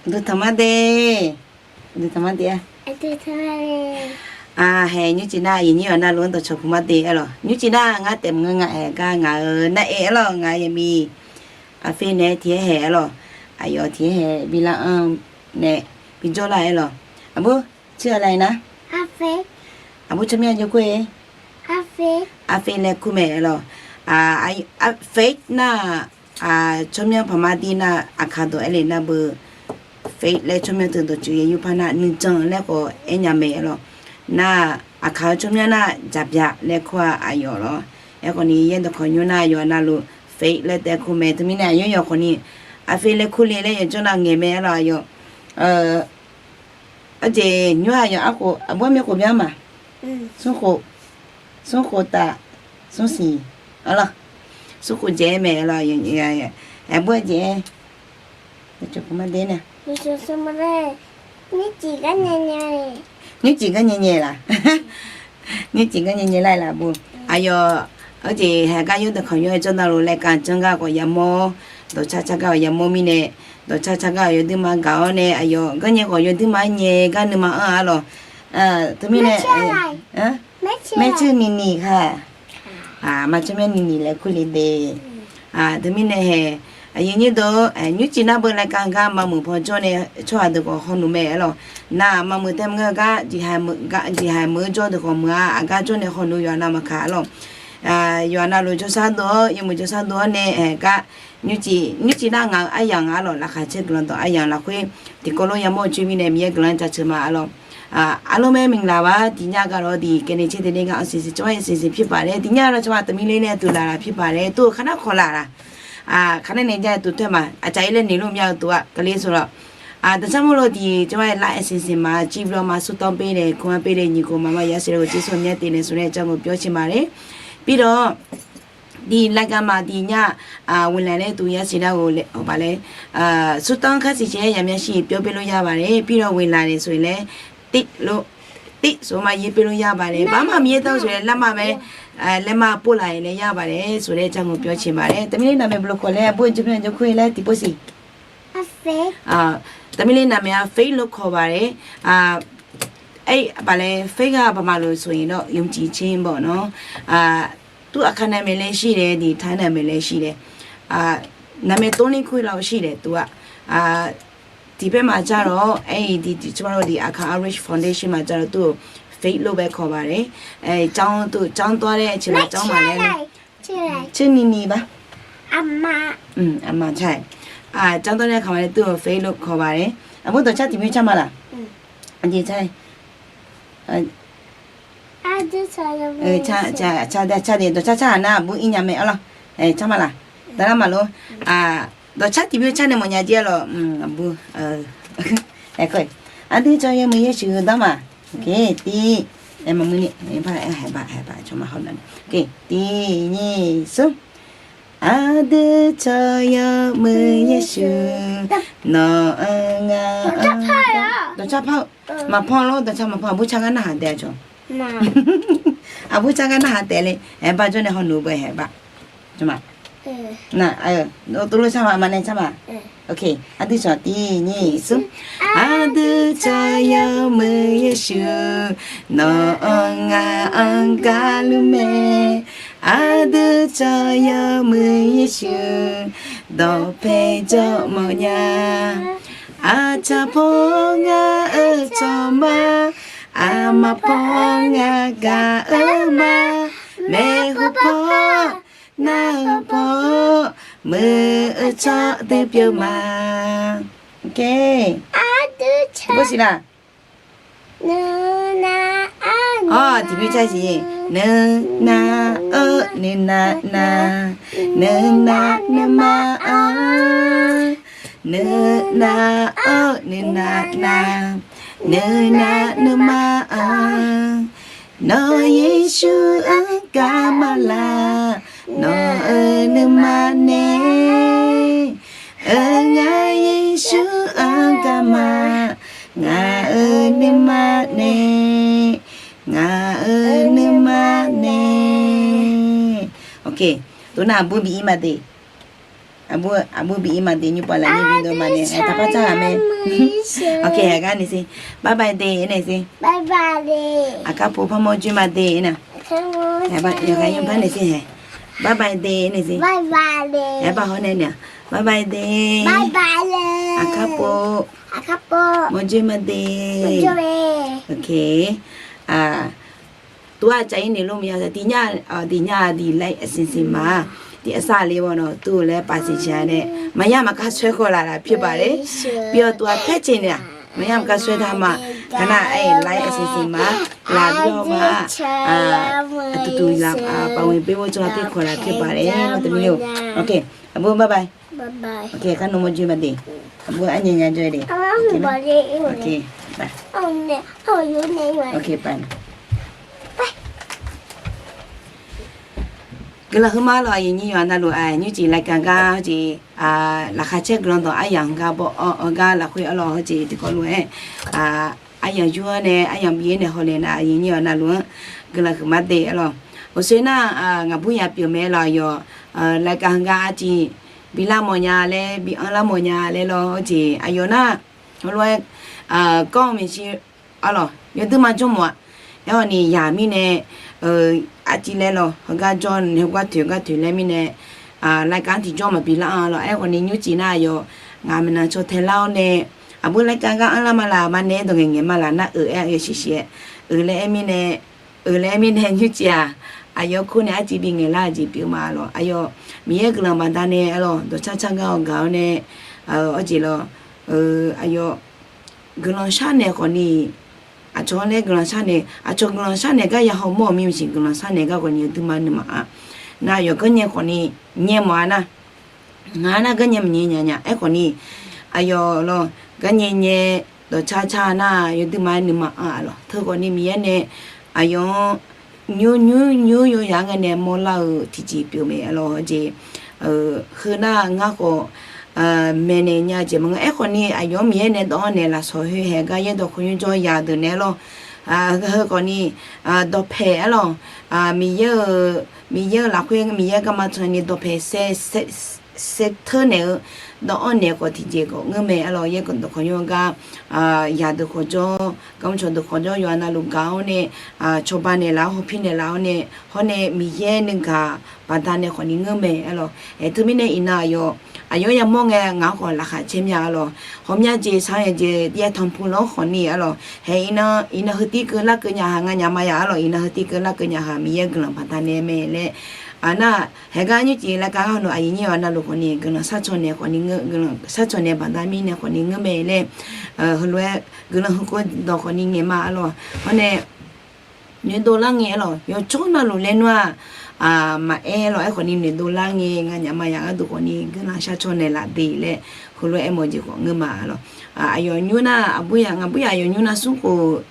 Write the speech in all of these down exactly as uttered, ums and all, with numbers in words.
Duqtanq mar de. Duqtanq mar de-a. Aqhaeq nymrcif nar aqyuif nyir-awq navluf-anr dawqcawq puq mar de aerlawq. Nymrcif nar ngar taef maqngeur nga haeq gar ngaq-euq nar-aer aerlawq, ngaq-euq yaqmiq aqfev naeq-aer tiq-aer haeq aerlawq. Aqyawf tiq-aer haeq bilar-anr nae bijawr lar aerlawq. Aqbur, tsir aqlaf-iq nar? Aqbur tsawrmyanr jawr kur-e. Aqfev laer kur mae aerlawq. Aqfev nar-aq, tsawrmyanr paqmar dir nar-aq, aqkaq dawq aer le nar beu. Fei laer tsawrmyanr teu dawqtsuif ya yurpar nar nuijan laer khawf aer nya mae aerlawq. Nar-aq, aqkaq-eu tsawrmyanr nar-aq, jaqbyaq laer kur-a aqyawf lawr. Aerkhawf ni yaer dawqkawq nymr nar yawqha navluf fei laer taef kur mae. Teumirnae aqyawf yawqkhawf ni aqfev laer kur le laer yawqjawr nav ngaeq mae aerlawq aqyawf. Arjeq nymr-aq yawf arkhof aqbur armyr khof byan ma. Smr khof, smr khof taf, smr siq, arlawq. Smr khof jaeq-aer mae aerlawq. Aqbur arjeq-aer, nymrcif gar nyae nyae laf? Nymrcif gar nyae nyae lar-aer laf bur. Aqyawf, arjeq haeq gar yawr dawqkawq nymr-aer jawr navluf laer kavjanr gar khawf yamawr, dawqcar car gar khawf yamawr mirnae, dawqcar car gar khawf yawduir ma gaq-awr nae aqyawf gar nyae khawf yawduir ma nyae gar nuima anr-a lawq. Teumirnae, maertser niq niq ka, maq tsawrmyanr niq niq laer kur le de. Teumirnae haeq, aqyuif nyir deuq, nymrcif nar beu laer kar gar maqmuiq paw jawr nae tsawrhaq deuq khawf hawnuq mae aerlawq. Nar-aq maqmuiq tae maqngeur gar, jeqhaq meuq-eu jawr deuq khawf muiq-a, aqgar jawr nae hawnuq yawqha nav maqkaq aerlawq. Yawqha navluf jawrshar dov-awr yawmuiq jawrshar dov-awr nae haeq gar, nymrcif nar ngaq-euq aryamq nga aerlawq. Laqkhaq caer guiqlanq dawq aryamq lafkhoer tiqkawv lof yamawr-eu coer mirnae Miqyaer guiqlanq jaceuq ma aerlawq. Arlawr mae minglawa tiqnya gaq lawr diq kaevni caer de ler gar-awr siqsiq cawr-aer siqsiq pirpaq laer tiqnya lawr cawba teumirler nae duq laf laf pirpaq laer tov-eu kar nar kawq laf laf. Kar nar nae jav-aer duq taer ma aqcaf ir laer noeq lor mya-eu duq-a kali sawq lawq. Dawqcar mawr lawr diq cawba-aer lar-aer siqsiq ma cir blar ma surtanr per nae kur-anr per nae nyiq khof maqma yasiq laer ghof jir sawq mya te nae sawq nae jar ghof pyawr ciq ma laer. Pirdaw diq laer gar ma diq nya-aq, ghoeqlaq laer duq yasiq lar ghof baq laer, surtanr kar siq caer yamya shir pyawr per lof yar baq laer. Pirdaw ghoeqlaq nae sawq laer, tiv sawq ma yaer per lof yar baq laer. Baqma Miqyaer dar-eu sawq laer larma mae, laer ma pov laf-aer laer yar baq laer sawq laer jar ghof pyawr ciq ma laer. Teumirler naqmaeq blokhawq laer aqbur-eu jawrmyanr jawr kur-e laer tiqpov siq. Teumirler naqmaeq-a fei lof kawq baq laer. Aer baq laer fei gar baqma lof sawq-iq lawr yawmciq caer bawq nawr. Tur aqkaq naqmaeq laer shir laer diq tar naqmaeq laer shir laer. Naqmaeq tov ler kur lar-eu shir laer tov-a. Tiqpaer maqjar lawr-awr aer-iq diq tiqcawba lawr diq aqkaq Outreach Foundation maqjar lawr tur-eu fei lof bae kawq baq laer. Janr tov janr tov-a laer ciqlaq janr ma laer. Tser ni ni ba. Aqma car-aer. Janr tov laer kaq ma laer tur-eu fei lof kawq baq laer. Aqbur dawqcar tiqbymr car ma laq? Aqjeq car-aer. Car de dawqcar car-aq nar aqbur ir nya mae arlawq. Car ma laq? Daqlar maqlor. Dawqcar tiqbymr car nae mawfnya jir arlawq. Aqbur. Aqdui cawq yawmuiq yawshuif danr ma. Tiv, maqmuiq ni, haeq baq haeq baq cawq ma hawr na. Tiv nyiq smr. Aqdui cawq yawmuiq yawshuif nawq-anr ngar-anr gar. Dawqcar par-eu. Maqpan lor dawqcar maqpan aqbur car gar narhaq taef-a cawq. Aqbur car gar narhaq taef le. Haeq baq jawr nae hawnuq bae haeq baq. Nar, tov lof car ma, aqma nae car ma. Aqdui cawq tiv nyiq smr. Aqdui cawq yawmuiq yawshuif nawq-anr ngar-anr gar luf mae. Aqdui cawq yawmuiq yawshuif dawqpae jawr mawfnya. Aqcawq paw ngar-eu cawq ma, aqma paw ngar gaq-eu ma. Maeqhu paw, narhaq paw, muiq-eu cawq dui pyeuf ma. Aqdui cawq. Tiqbymr car siq. Nuinar-or nuinar nar, nuinar nuima-anr. Nuinar-or nuinar nar, nuinar nuima-anr. Nawq Yeqsur-anr gar ma laq, nawq-euq nuima nae. Aer, ngaq Yeqsur-anr gar ma, ngaq-euq nuima nae, ngaq-euq nuima nae. Tov nar aqbur bi ir ma de. Aqbur, aqbur bi ir ma de, nymr pov lafnyir bi dov ma de. Aer taqpar tsar ghaq mae. Ok, haeq gar ni sir. Bye bye de aer nae sir. Aqkar pov par mawr joer ma de aer nar. Yawqghaq nymr par nae sir haeq. Bye bye de aer nae sir. Aer bar hawr nae nar. Bye bye de. Aqkar pov mawr joer ma de. Ok. Tov-aer cav ir naeq lor mya tiq nya, tiq nya diq like အစီအစဉ်မှာ ဒီအစလေးပေါ့နော် သူ့ကိုလည်းပါစေချင်တဲ့ မရမကဆွဲခေါ်လာတာဖြစ်ပါတယ် ပြီးတော့သူကဖက်ချင်နေတာ မရမကဆွဲထားမှ ခဏအဲ့ like အစီအစဉ်မှာ လာပြီးတော့မှ အာ အတူတူလာ အာ ပါဝင်ပေးဖို့ ကျွန်တော်ဖိတ်ခေါ်တာဖြစ်ပါတယ်လို့ သမီးတို့။ OK အဘိုး bye bye. OK ခါနုံမွေးကျွေးမတဲ့ အဘိုး အညံ့ညံ့ကျွေးတယ် OK bye. OK bye. Guiqlanq heumar lawq, aqyuif nyir yawqha navluf-aq nymrcif รายการ gar hawjeq, laqkhaq caer guiqlanq dawq aryamq gar bawr-awr gar lafkhoer arlawq hawjeq tiqkawv lof-aer, aryamq yur-awr nae aryamq bif-aer nae hawleq nar aqyuif nyir yawqha navluf-anr guiqlanq huiqma de arlawq. Oqsoer nar, ngaqbur yaq pyeuf mae lawq, aqyawf รายการ heugar arciv bilar mawfnya laer bi anrlar mawfnya laer lawr hawjeq aqyawf nar, heulof-aer, kawr-eu maeqshi arlawq yawduir ma jawr mawf-a. Aerkhawf ni yaq mirnae, arciv laer lawq heugar jawr nae heugar toeq gar toeq laer mirnae, รายการ tiqjawr maqbi lar-anr lawq. Aerkhawf ni nymrcif nar aqyawf ngaq maeqnan caw tae lar-awr nae, aqbur รายการ gar anrlar ma laq, ma nae-aer dawq ngaeqngaeq ma laq nar, euq-aer aqyawf shiqshiq-aer euq laer aer mirnae, euq laer aer mirnae nymrcif-aq, aqyawf kur nae arciv bi ngaeqlar-eu jeq pyeuf ma lawq. Aqyawf Miqyaer guiqlanq baqdanae arlawq dawqcar car gar-awr gaq-awr nae, awr jeq lawq, aqyawf guiqlanq sharnaeq khawf ni, aqcawq-anr laer guiqlanq sharnaeq, aqcawq guiqlanq sharnaeq gar ya hawmawr-euq mir maqsiq, guiqlanq sharnaeq gar khawf ni yawduir ma nuima-a. Nar aqyawf ganrnyae khawf ni nyae mawf-a nar, ngaq-anr nar ganrnyae maqnyae nya nya. Aerkhawf ni aqyawf lawq ganrnyae nyae dawqcar car nar yawduir ma-aer nuima-a lawq. Teu khawf ni Miqyaer nae aqyawf-anr nymr nymr nymr yawzaq-anr ngae nae mawrlar-eu tiqjeq pyeuf mae arlawq. Hawjeq, heu nar ngar khawf maeqnaeq nya jeq maqngeur. Aerkhawf ni aqyawf-anr Miqyaer nae dawv-anr naeq lafsawq khoer haeq gar yaer dawq khawqnymr jawr yadeuq nae arlawq. Heu khawf ni dawqpaeq arlawq, Miqyaer-euq, Miqyaer-euq lafkhoer Miqyaer garma tsanni dawqpaeq saer saer teur naeq-eu dawv-anr naeq khawf tiqjeq khawf ngeur mae arlawq. Yaer dawq khawqnymr gar yadeuq khawqjawr, garmr cawqdeuq khawqjawr yawqha navluf gaq-awr nae, cawba naeqlaf-awr hawpir naeqlaf-awr nae, hawr nae Miqyaer nuigaq baqdanae khawf ni ngeur mae arlawq. Aer teumirnae iqnan aqyawf, aqyawf-anr yamawr ngae ngaq-anr khawf laqkhaq caer mya arlawq. Hawmya jeq shaq-anr yawqjeq yaer tanqpuq lanr khawf ni arlawq. Haeq iqnan, iqnan heutiv keuv larkeuv nya haq nga nya ma ya arlawq. Iqnan heutiv keuv larkeuv nya haq Miqyaer guiqlanq baqdanae mae laer, nar haeq gar nymrcif รายการ gar hawnav aqyuif nyir yawqha navluf khawf ni guiqlanq sharcaw naeq khawf ni ngeur, guiqlanq sharcaw nae baqda mirnae khawf ni ngeur mae laer, heulof-aer guiqlanq heukhov dawq khawf ni ngaeq ma arlawq. Hawr nae noeqdov lar ngae arlawq yawqjawr navluf laer nmr-aq, maqaer arlawq. Aerkhawf ni noeqdov lar ngae nga nya ma ya gharduq khawf ni guiqlanq sharcaw naeqlaf de laer heulof-aer aermawf jeq khawf ngeur ma arlawq. Aqyawf nymr nar aqbur yaq ngaqbur yaq aqyawf nymr nar smrkhof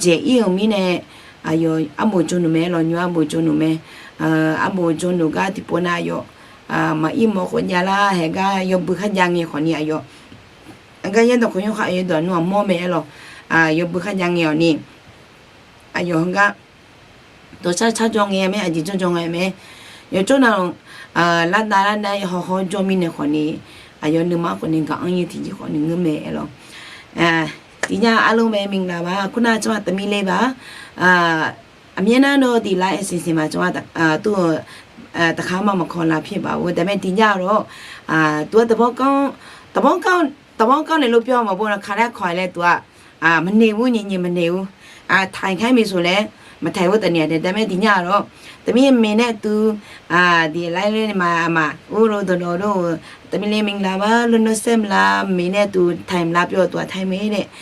dzaeq ir-euq mirnae, aqyawf arbof jawrnuq mae arlawq. Nymr arbof jawrnuq mae. Arbof jawrnuq gar tiqpov nar aqyawf maqir mawf khawf javlar haeq gar yawbui kharjav ngae khawf ni aqyawf, gar yaer dawq khawqnymr khar aqyawf dawq nmr-aq mawr mae arlawq. Yawbui kharjav ngae-awq ni aqyawf heugar dawqcar car jawr ngae mae, aqjeq jawr jawr ngae mae. Yawqjawr nav, lardav lardav haw haw jawr mirnae khawf ni, aqyawf nuima khawf ni gaq-anr yaer tiqjeq khawf ni ngeur mae arlawq. Tiqnya arlawr mae မင်္ဂလာပါ ခုနက ကျွန်မသမီးလေးပါ အမြဲတမ်းတော့ ဒီ live အစီအစဉ်မှာ ကျွန်မ သူ့ကို တစ်ခါမှ မခေါ်လာဖြစ်ပါဘူး။ ဒါပေမဲ့ ဒီညတော့ သူက သဘောကောင်း သဘောကောင်း သဘောကောင်းတယ်လို့ ပြောရမှာပေါ့နော်။ ခါတိုင်း ခေါ်ရင်လည်း သူက မနေဘူး ညီညီ မနေဘူး။ ထိုင်ခိုင်းပြီဆိုလည်း မထိုင်ဘူး တနေရာတည်း။ ဒါပေမဲ့ ဒီညတော့ သမီးအမေနဲ့ သူ ဒီ live လေးမှာ အမ ဦးတို့ ဒေါ်ဒေါ်တို့ သမီးလေး မင်္ဂလာပါလို့ နှုတ်ဆက်မလား။ မေနဲ့ သူ ထိုင်မလား ပြောတော့ သူက ထိုင်မယ်တဲ့။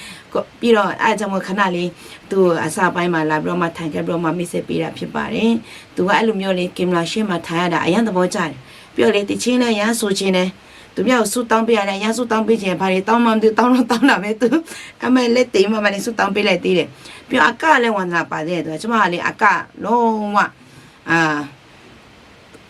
ပြီးတော့ အဲဒါကြောင့်မို့ ခဏလေး သူ့အစပိုင်းမှာ လာပြီးတော့မှ ထိုင်ခဲ့ပြီးတော့မှ မိတ်ဆက်ပေးတာ ဖြစ်ပါတယ်။ သူက အဲ့လိုမျိုးလေး ကင်မရာရှေ့မှာ ထိုင်ရတာ အရမ်းသဘောကျတယ်။ ပြီးတော့လေ သီချင်းလည်း အရမ်းဆိုချင်တယ်။ သူများကို ဆုတောင်းပေးရတယ် အရမ်းဆုတောင်းပေးချင်တယ်။ ဘာတွေတောင်းမှမသိ တောင်းတော့တောင်းတာပဲ သူ။ အမေလည်း တိမ်မမနဲ့ ဆုတောင်းပေးလိုက်သေးတယ်။ ပြီးတော့ အကလည်း ဝင်လာပါတယ် သူက။ ကျမကလေ အက လုံးဝ အာ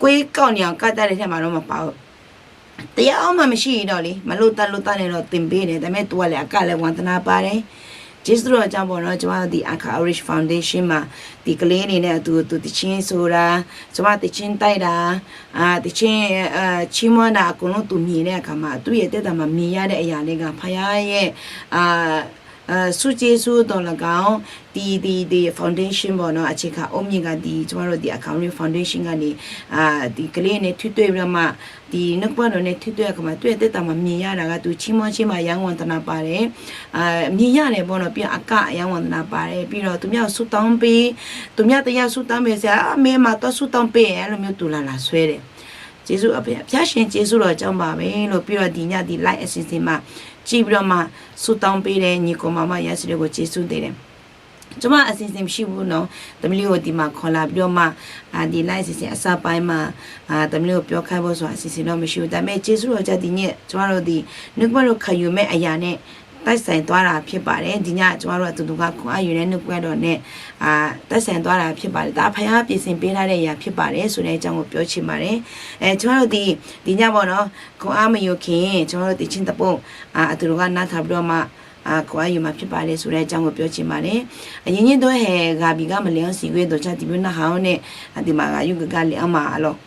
ကွေးကောက်နေအောင် ကတ်တတ်တဲ့ထဲမှာတော့ မပါဘူး။ တရားမှမရှိတော့လေ မလုပ်တတ်လုပ်တတ်နဲ့တော့ သင်ပေးတယ်။ ဒါပေမဲ့ သူကလည်း အကလည်း ဝင်သနားပါတယ်။ Jeqsur lawq, jabawq nawr, jawrma-eu the Aqkaq Outreach Foundation ma, tiq keuvle ni nae aqduq duq tiqcir sor lar, jawrma tiqcir tair lar, tiqcir, cirmawr nar aqkawq lmr tuq miq nae aqkaq ma, aqduq yaeq taer taq maqmiq yar nae aqyaq nae ghaq parya yaer, surjeq sur dawq lafgaq-anr, tiq tiq tiq foundation bawq nawr aqceqkaq or myaer ghaq diq, jawrma lawq the Aqkaq Outreach Foundation ghaq ni, tiq keuvle nae ထူးထွေ byan ma, tiq nuikhanr dawq nae ထူးထွေ aqkaq ma, aqduq yaeq taer taq maqmiq yar lafgaq duq cirmawr cirma yar anr-eu taqnav paq laer, miq yar nae bawq nawr pir-a aqkaq yar anr-eu taqnav paq laer pir lawq, သူများကို ဆုတောင်းပေး, သူများတယောက် ဆုတောင်းပေး saer-a, မင်းမတော် ဆုတောင်းပေး aer lawr myaer tuq laqlaq saer laer. Jeqsur, pyar shaeq Jeqsur lawq, jawrma bae lawq pir lawq, diq nya diq ไลฟ์ အစီအစဉ် ma, cir byan ma, ဆုတောင်းပေး laer nyiq kawv ma ma yasiq le gawq Jeqsur de laer. Jawrma အစီအစဉ် shir bu nawr, taqmir le-euq diq maqkawq laf byan ma, diq ไลฟ์ အစီအစဉ် အစပိုင်းမှာ, taqmir le-euq pyawr kaer bawsawq အစီအစဉ် nawr maeqshi uqda mae Jeqsur lawq, ja diq nyae jawrma lawq diq nuikhanr lawq kaqyuq mae aqyaq nae တိုက်ဆိုင်သွားတာ ဖြစ်ပါတယ်. Diq nya jawrma lawq aqduq duq gar ခွန်အားယူ nae nuikhanr dawq nae, တိုက်ဆိုင်သွားတာ ဖြစ်ပါတယ်. ဒါ ဘုရား ပြင်ဆင်ပေးထားတဲ့ အရာ ဖြစ်ပါတယ်ဆိုတဲ့ အကြောင်းကို ပြောချင်ပါတယ်. Jawrma lawq diq, diq nya bawq nawr, ခွန်အားမယူခင် jawrma lawq tiqcir taqpov, aqduq duq gar narhaq byan ma, ခွန်အားယူ မှာ ဖြစ်ပါတယ်ဆိုတဲ့ အကြောင်းကို ပြောချင်ပါတယ်. Aqyuif nyir dov haeq ghaq bif gar maqle-anr siq ghoe dawqja tiqbymr narhaq-awr nae, aqduimaf ghaq yurgeuf gar le-anr ma lawq.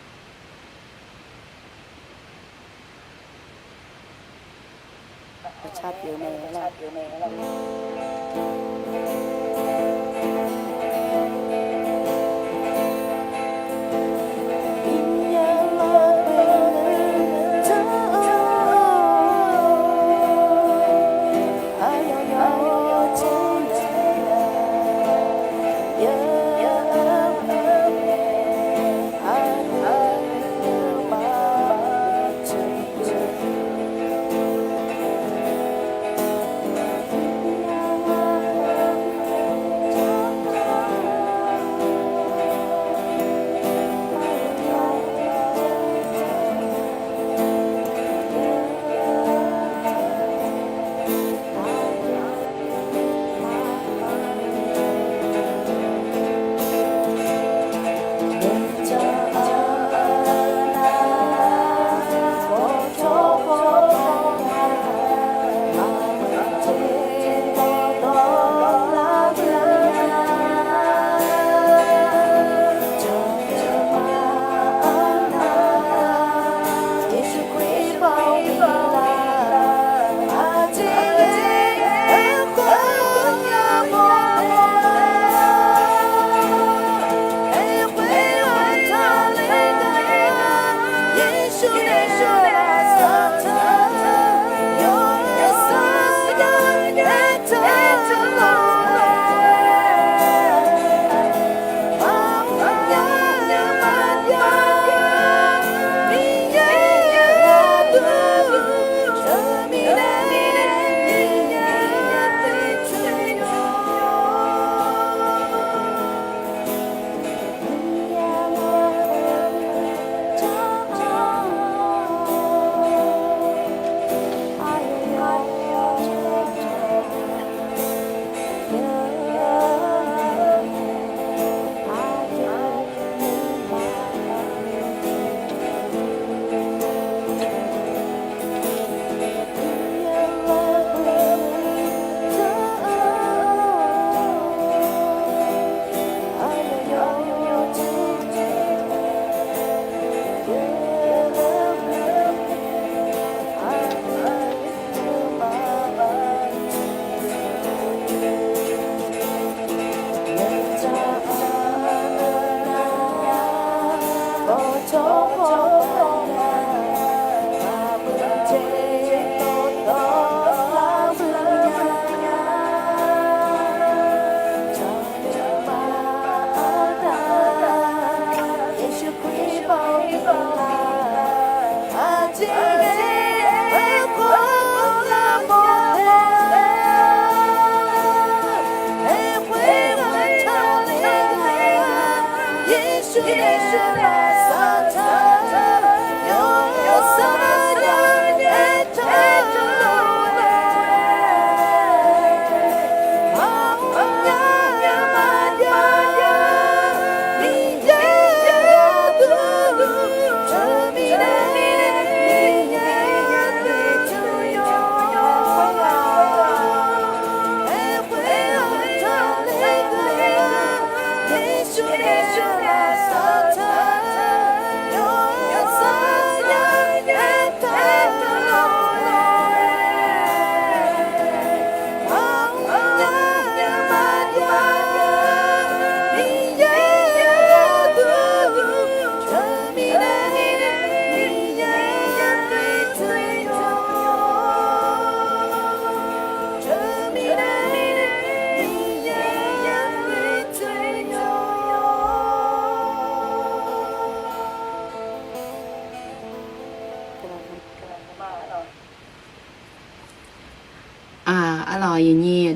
Aqyuif nyir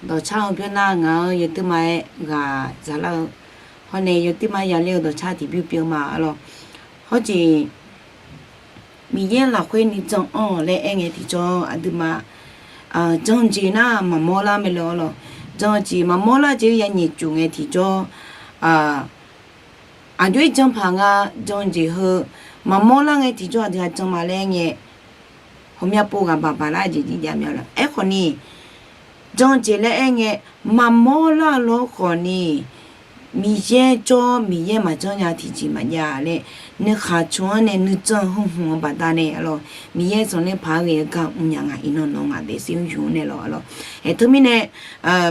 dawqcar-eu byanlar ngaq-anr yawduima-aer ghaq dzaqlar-eu hawr nae yawduima yale-eu dawqcar tiqbymr pyeuf ma arlawq. Hawr jeq Miqyaer lafkhoer nuijan anr-awq laer aer ngae tiqjawr aqduimaf jan-eu jeq nar maqmawr lar mae lawq arlawq. Jan-eu jeq maqmawr lar jeq-eu ya nyaef cuf ngae tiqjawr aqjox-aer jan paq nga. Jan-eu jeq heu maqmawr lar ngae tiqjawr aqdui-aq jan ma laer aer ngae, ghawqmya pov ghaq baq baq lar jeq jir jav mya lawq. Aerkhawf ni jan-eu jeq laer aer ngae maqmawr lar-eu lawr khawf ni, Miqyaer jawr Miqyaer maqjanr nya tiqjeq maqjav laer, nuikhaq cmq-anr nae nuijan heu hmq-eu baqdanae arlawq, Miqyaer zanqler paq-aer ghae-eu gar mrnya nga. Iqnan nawq ngaq daefzir-anr yuf-anr nae lawq arlawq. Aer teumirnae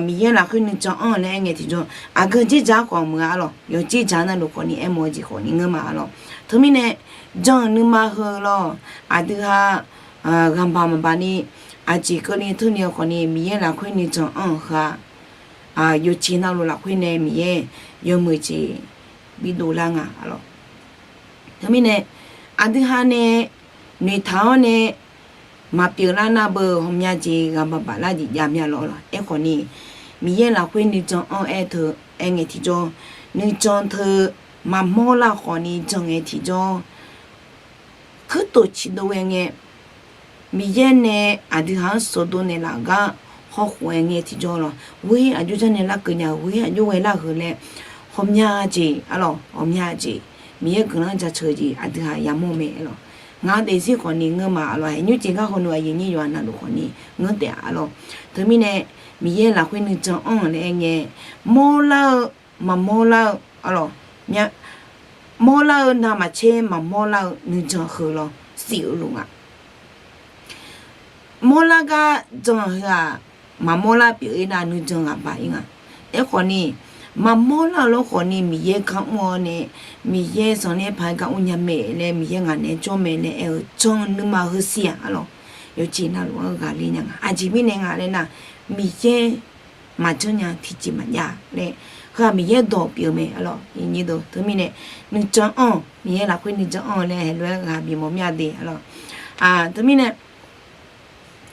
Miqyaer lafkhoer nuijan anr-eu laer aer ngae tiqjawr aqgeu jir ja khawf meuq-a arlawq. Yawqjir ja navluf khawf ni aermawf-eu jeq khawf ni ngeur ma arlawq. Teumirnae jan-euq nuima heu lawq, aqdui ha ghaqbaq maqbaq ni aqjeq keuvni teuni-eu khawf ni Miqyaer lafkhoer nuijan anr-euq heu-aq, yawqjeq navluf lafkhoer nae Miqyaer yawmuiq jeq bidov lar nga arlawq. Teumirnae aqdui ha nae noeqtaq-awr nae maqpyeuf lar nar beu ghawqmya jeq ghaqbaq baq lar jeq jav mya lawq arlawq. Aerkhawf ni Miqyaer lafkhoer nuijan anr-eu aer teu aer ngae tiqjawr, nuijan teu maqmawr lar khawf ni jan ngae tiqjawr, kuirtof ciqdov ghae ngae, Miqyaer nae aqdui ha-anr sheuqdov naeqlaf gar hawkhof-aer ngae tiqjawr lawq. Ghoer aqjox jar nae larkeuv nya-eu, ghoer aqjox ghae lar-eu heu laer ghawqmya jeq arlawq, ghawqmya jeq Miqyaer guiqlanq-anr jaceuq-eu jeq aqdui ha yamawr mae arlawq. Ngaq daefzir khawf ni ngeur ma arlawq. Haeq nymrcif gar hawnu aqyuif nyir yawqha navluf khawf ni ngeur taef-a arlawq. Teumirnae Miqyaer lafkhoer nuijan anr-euq laer aer ngae, mawrlar-eu maqmawrlar-eu arlawq, mya mawrlar-eu navmaqtser maqmawrlar-eu nuijan heu lawq, sif-eu luf nga. Mawrlar gar jan-eu heu-aq, maqmawrlar pyeuf-ir nar nuijan ghaq baq-ir nga. Aerkhawf ni maqmawrlar-eu lawr khawf ni Miqyaer gar mr-awr nae, Miqyaer zanqler paq-aer gar mrnya mae laer, Miqyaer ngaq naeq-aer jawr mae laer aer-eu jan-eu nuima heu sif-aq arlawq, yawqjeq navluf-anr ghaqler nya nga. Aqjeq mirnae nga laer nar, Miqyaer maqjanr nya tiqjeq maqjav laer, heu-aq Miqyaer dawq pyeuf-eu mae arlawq. Teumirnae nuijan anr-eu, Miqyaer lafkhoer nuijan anr-eu laer haeq lof-aer ghaq bimawr mya de arlawq. Teumirnae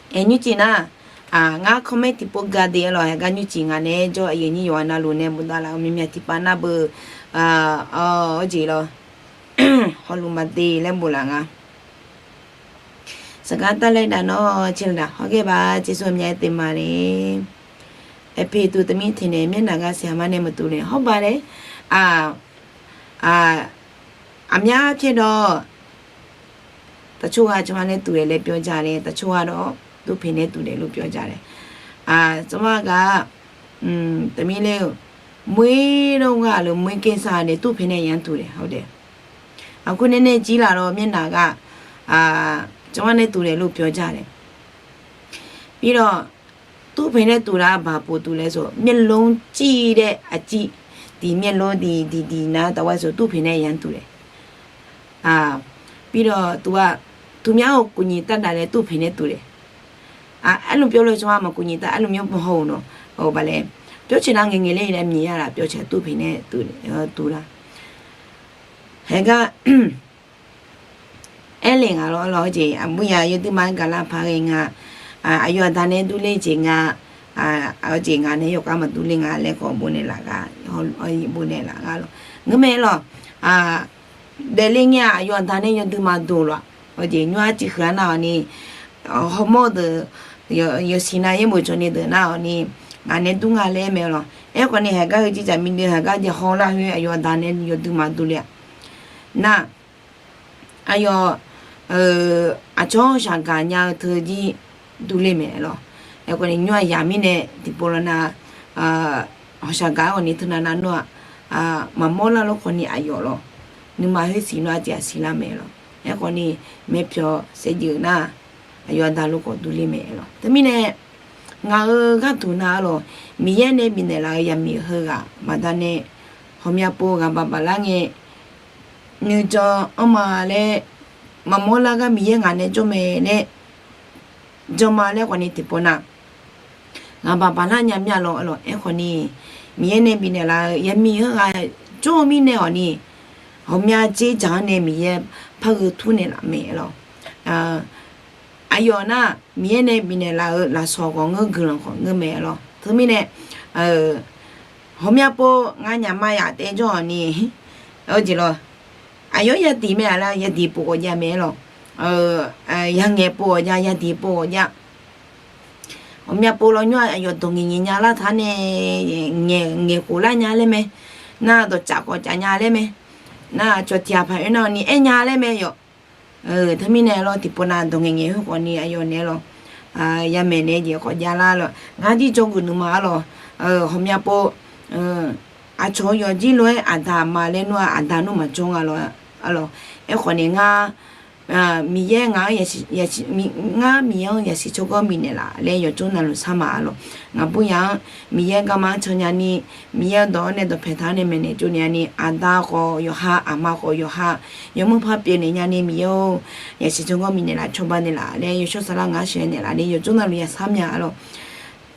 Aer nymrcif nar, ngar comment tiqpov ga de arlawq. Haeq gar nymrcif ngaq naeq-aer jawr aqyuif nyir yawqha navluf nae bofdav laf-eu myavmyav tiqpav nar beu, awr jeq lawr, hawluf maqde laer bof laf nga. Saqgar tavlaer daq nawr caerlaf hawr ghae ba, jeqsur myav-aer teuv ma le. Aer pe tuv teumirnae teq naeq myaer naq gar siqha mar nae maqtuv le hawr ba le. Aqmyar pyaer dawq, taqcawr ghaq cawba nae tuv daef laer pyawr ja le, taqcawr ghaq dawq, turpeq nae tuv daef luf pyawr ja le. Cawba gaq, teumirnae-eu, moer lawr ghaq lef moer kaersar nae turpeq nae yanr tuv daef hawr daef. Aqkur nae nae jir laf lawr myaer naq ghaq, cawba nae tuv daef luf pyawr ja le. Bi lawq, turpeq nae tuv laf baq pov tuv laer sawq, မျက်လုံးကြည့်တဲ့ အကြည့်, tiq မျက်လုံး tiq tiq tiq nar taf ghae sawq turpeq nae yanr tuv daef. Bi lawq tuv-aq, သူများကို ကူညီတတ်တာလည်း သူ့ဖင်နဲ့တူတယ်. Aerluf pyawr lof cawba maqkuv nyiq tav aerluf myaer mawr haw-euq nawq, baq laer, pyawr caeq nar ngaeq ngaeq ler nae myiq ya laf pyawr caeq turpeq nae tuv lar. Haeq gar aerle nga lawr lawr jeq aqbur ya yawduima-aer gaqlar paq ghae nga. Aqyawf aqda nae durler jeq nga, jeq nga nae yawkhav maqdurler nga laer khawf bofnaeq laf gar, bofnaeq laf gar, bofnaeq laf gar lawr. Ngeurmae lawq, daefle ngae-aq aqyawf aqda nae yawdui maqduq lawq. Jeq nymr arcuiv huiq-a nar-awq ni, hawmawr deuq, yawsiq nav yaer bof cawv ni deuq nar-awq ni, ngaq nae dur nga laer mae lawq. Aerkhawf ni haeq gar heu jir jaq mi dui haeq gar jeq hawlar khoer aqyawf aqda nae yawdui maqdurler-a. Nar, aqyawf aqcawq hawqshaq gaq nya-eu teu jir durler mae lawq. Aerkhawf ni nymr aqyaq mirnae tiqpov lawr nar, hawqshaq gaq-aer awq ni teunav nav nawr-aq, maqmawr lar lawr khawf ni aqyawf lawq, nuima khoer siq nawr arjeq aqsiq lar mae lawq. Aerkhawf ni, maeqpyawq saevdzeuf nar, aqyawf aqda luf khawf durler mae lawq. Teumirnae, ngaq-euq gharduq nav-a lawq, Miqyaer nae bifnaeq laf-euq yaqmiq heughaq baqdanae, ghawqmya pov ghaq baq baq lar ngae, nuijan anr ma laer, maqmawr lar gar Miqyaer ngaq nae jawr mae laer, jan ma laer khawf ni tiqpov nar, ghaq baq baq lar nya mya lawq lawq. Aerkhawf ni, Miqyaer nae bifnaeq laf-eu yaqmiq heughaq jawr-eu mirnae awq ni, ghawqmya dzer dzaq-anr nae Miqyaer par gheu tur naeqlaf mae lawq. Aqyawf nar, Miqyaer nae bifnaeq laf-euq lafsawq khawf ngeur, guiqlanq khawf ngeur mae lawr. Teumirnae, ghawqmya pov ngar nyaqma yaf taev jawr-awq ni, jeq lawr, aqyawf-anr yadiq mae-aq lar, yadiq pov ghawqjav mae lawr. Yangaeq pov ghawqjav, yadiq pov ghawqjav. Ghawqmya pov lawnymr-aq, aqyawf dawq ngaeq ngaeq nya lar taq nae, ngaeq khof lar nya laer mae. Nar dawqcaf khawf caf nya laer mae. Nar cawq tiq ghaq paq oe nar ni aer nya laer mae yawf. Teumirnae lawr, tiqpov nav dawq ngaeq ngaeq khoer khawf ni aqyawf naeq-aer lawr, yamaeq naeq jeq khawf jav lar lawr. Ngar jir jawrgeuf nuima-ar lawr, ghawqmya pov aqcawq-eu yawqjir lof-aer aqda aqma laer nmr-aq, aqda nmr maqjawr nga lawr. Aerkhawf ni ngar, Miqyaer ngaq-anr, ngar Miqyaer-anr yasiq tsawrganr bifnaeq laf laer yawqjawr navluf sar ma-ar lawr. Ngaqbur yaq-anr Miqyaer garma-anr can nya ni, Miqyaer-eu dawq-anr nae dawqpae taq-anr nae maeqnaeq tsovnaeq nya ni, aqda khawf yawqha, aqma khawf yawqha, yawmuiq par pyeufnaeq nya ni, Miqyaer-or, yasiq tsawrganr bifnaeq laf, cawba naeq laf laer yawshawr saflar ngaq-anr sheuqnaeq laf ni yawqjawr navluf yasar mya-ar lawr.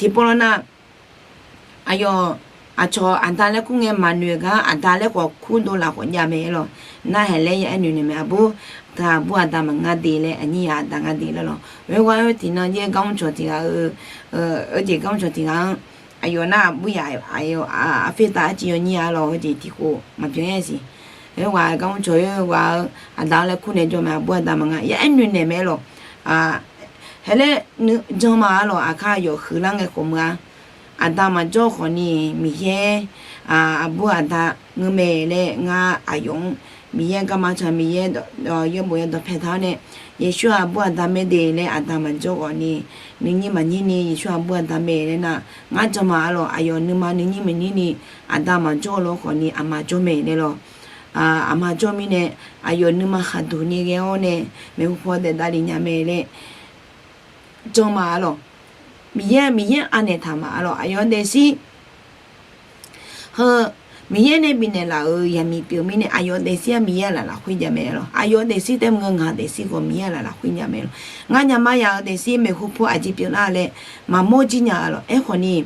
Tiqpov lawr nar, aqyawf aqcawq aqda laer kur ngae maqnoeq gar aqda laer khawf kurdov laf khawf jav mae-ar lawr. Nar haeq laer ya aer noeq naeq mae, aqbur, aqbur aqda maqnga de laer, aqnyir yaq aqda ngar de laer lawr. Oerghaq-aer tiqnan jaer gar mrcawq tiq ghaq-eu, oerjeq gar mrcawq tiq ghaq-anr, aqyawf nar aqbur yaq aqyawf aqfir taf arciv yawnyir-ar lawr, oerjeq tiq khof maqbyan-aer siq. Oerghaq gar mrcawq oerghaq-eu aqda-anr laer kur naeq jawr mae, aqbur aqda maqnga ya aer noeq naeq mae-ar lawr. Haeq laer jan ma-ar lawr, aqkar aqyawf huiqlar ngae khawf meuq-a. Aqda maqjawr khawf ni Miqyaer, aqbur aqda ngeur mae laer ngar aqyawf-anr Miqyaer garma can, Miqyaer yaerbof yaerdawq pae taq-awr nae, Yeqsur aqbur aqda mae de laer aqda maqjawr khawf ni, nuinyir maqnyir ni Yeqsur aqbur aqda mae laer nar, ngar jan ma-ar lawr, aqyawf nuima nuinyir maqnyir ni aqda maqjawr lof khawf ni aqma jawr mae laer lawr. Aqma jawr mirnae, aqyawf nuima khaqduq ni ghae-awr nae, maeqhu paw daef davlef nya mae laer jan ma-ar lawr. Miqyaer, Miqyaer anaeq taq ma-ar lawr, aqyawf daefzir heu, Miqyaer nae bifnaeq laf-euq yaqmiq pyeuf mirnae aqyawf daefzir-aq Miqyaer-aq laf lafkhoer jav mae-ar lawr. Aqyawf daefzir taef maqngeur, ngaq daefzir khawf Miqyaer-aq laf lafkhoer jav mae-ar lawr. Ngar nyama yaq-eu daefzir maeqhu paw aqjeq pyeuflar laer maqmawr jir nya-ar lawr. Aerkhawf ni,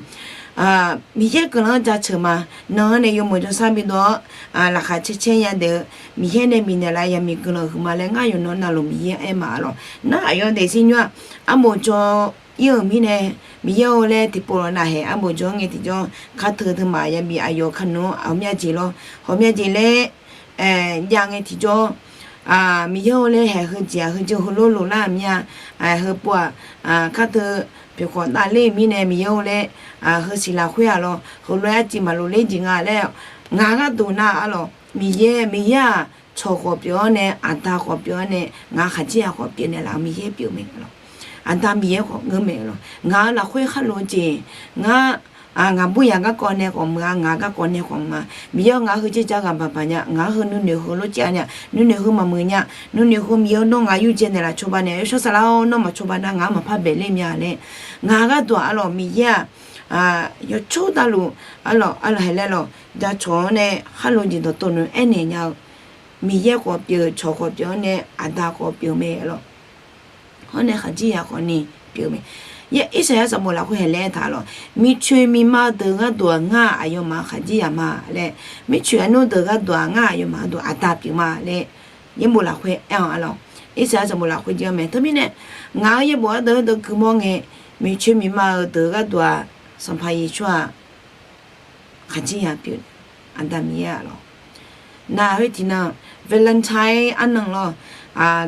Miqyaer guiqlanq-anr jaceuq ma. Nan-anr nae yawmuiq jawrsar bidov-awr, laqkhaq caer caer yadaef-eu Miqyaer nae bifnaeq laf-eu yaqmiq guiqlanq huiqma laer ngar yawqnan navluf Miqyaer-anr aer ma-ar lawr. Nar aqyawf daefzir nymr-aq, arbof jawr ir-euq mirnae, Miqyaer-or laer tiqpov lawr nav haeq arbof jawr ngae tiqjawr, kateu teumaf yabi aqyawf kaqnmr-anr aqmya jeq lawr, hawqmya jeq laer jav ngae tiqjawr, Miqyaer-or laer haeq heujeq-aq heujeq heulof loflar-euq mir-a, heupov-aq, kateu pyeufkhawf davler-euq mirnae Miqyaer-or laer, heusiq lafkhoer-aq lawr heulof-aer arciv maqlof ler jeq nga laer, ngaq gharduq nar-ar lawr, Miqyaer, Miqyaer-aq cawq khawf pyeuf-awr nae, aqda khawf pyeuf-awr nae, ngaq khaqdzerzaq khawf pyeufnaeq laf-euq Miqyaer pyeuf mae-ar lawr. Aqda Miqyaer khawf ngeur mae-ar lawr. Ngaq-euq lafkhoer khar lof-eu jeq, ngar, ngaqbur yaq garkawv nae khawf meuq-a, ngaq garkawv nae khawf meuq-a. Miqyaer-or, ngaq-anr heujeq ja ghaq baq baq nya, ngaq-anr heu nuinoeq heulof caev nya, nuinoeq heu maqmuiq nya, nuinoeq heu Miqyaer-or, nawr ngaq yurdzae naeqlaf cawba naeq, yawshawr saflar-or, nawr maqcawba nar ngaq-anr maqpar baeqler mya laer, ngaq gharduq-aq lawr Miqyaer-aq, yawcawr davluf, ar lawr, ar lawr haeq laer lawr, jacawq-anr nae khar lof jeq dawqtawvluf aernaeq nya-eu, Miqyaer khawf pyeuf, cawq khawf pyeuf-awr nae, aqda khawf pyeuf mae-ar lawr. Hawr nae khaqdzerzaq khawf ni pyeuf mae. Irsaqyar sanqbof lafkhoer haeq laer aertaq-ar lawr, miqcoeq miqma deuq gharduq-aq ngar aqyawfmaf-euq khaqdzerzaq ma laer, miqcoeq arnur deuq gharduq-aq ngar aqyawfmaf gharduq aqda pyeuf ma laer, yaerbof lafkhoer aer-awq-ar lawr. Irsaqyar sanqbof lafkhoer jir-anr mae. Teumirnae, ngaq-euq yaerbof ardeuv ardeuv guimawr ngae, miqcoeq miqma-euq deuq gharduq-aq, Sanqpaq Yeqsur-aq khaqdzerzaq pyeuf, aqda Miqyaer-aq lawr. Nar khoer tiqnan, Valentine arnan lawr,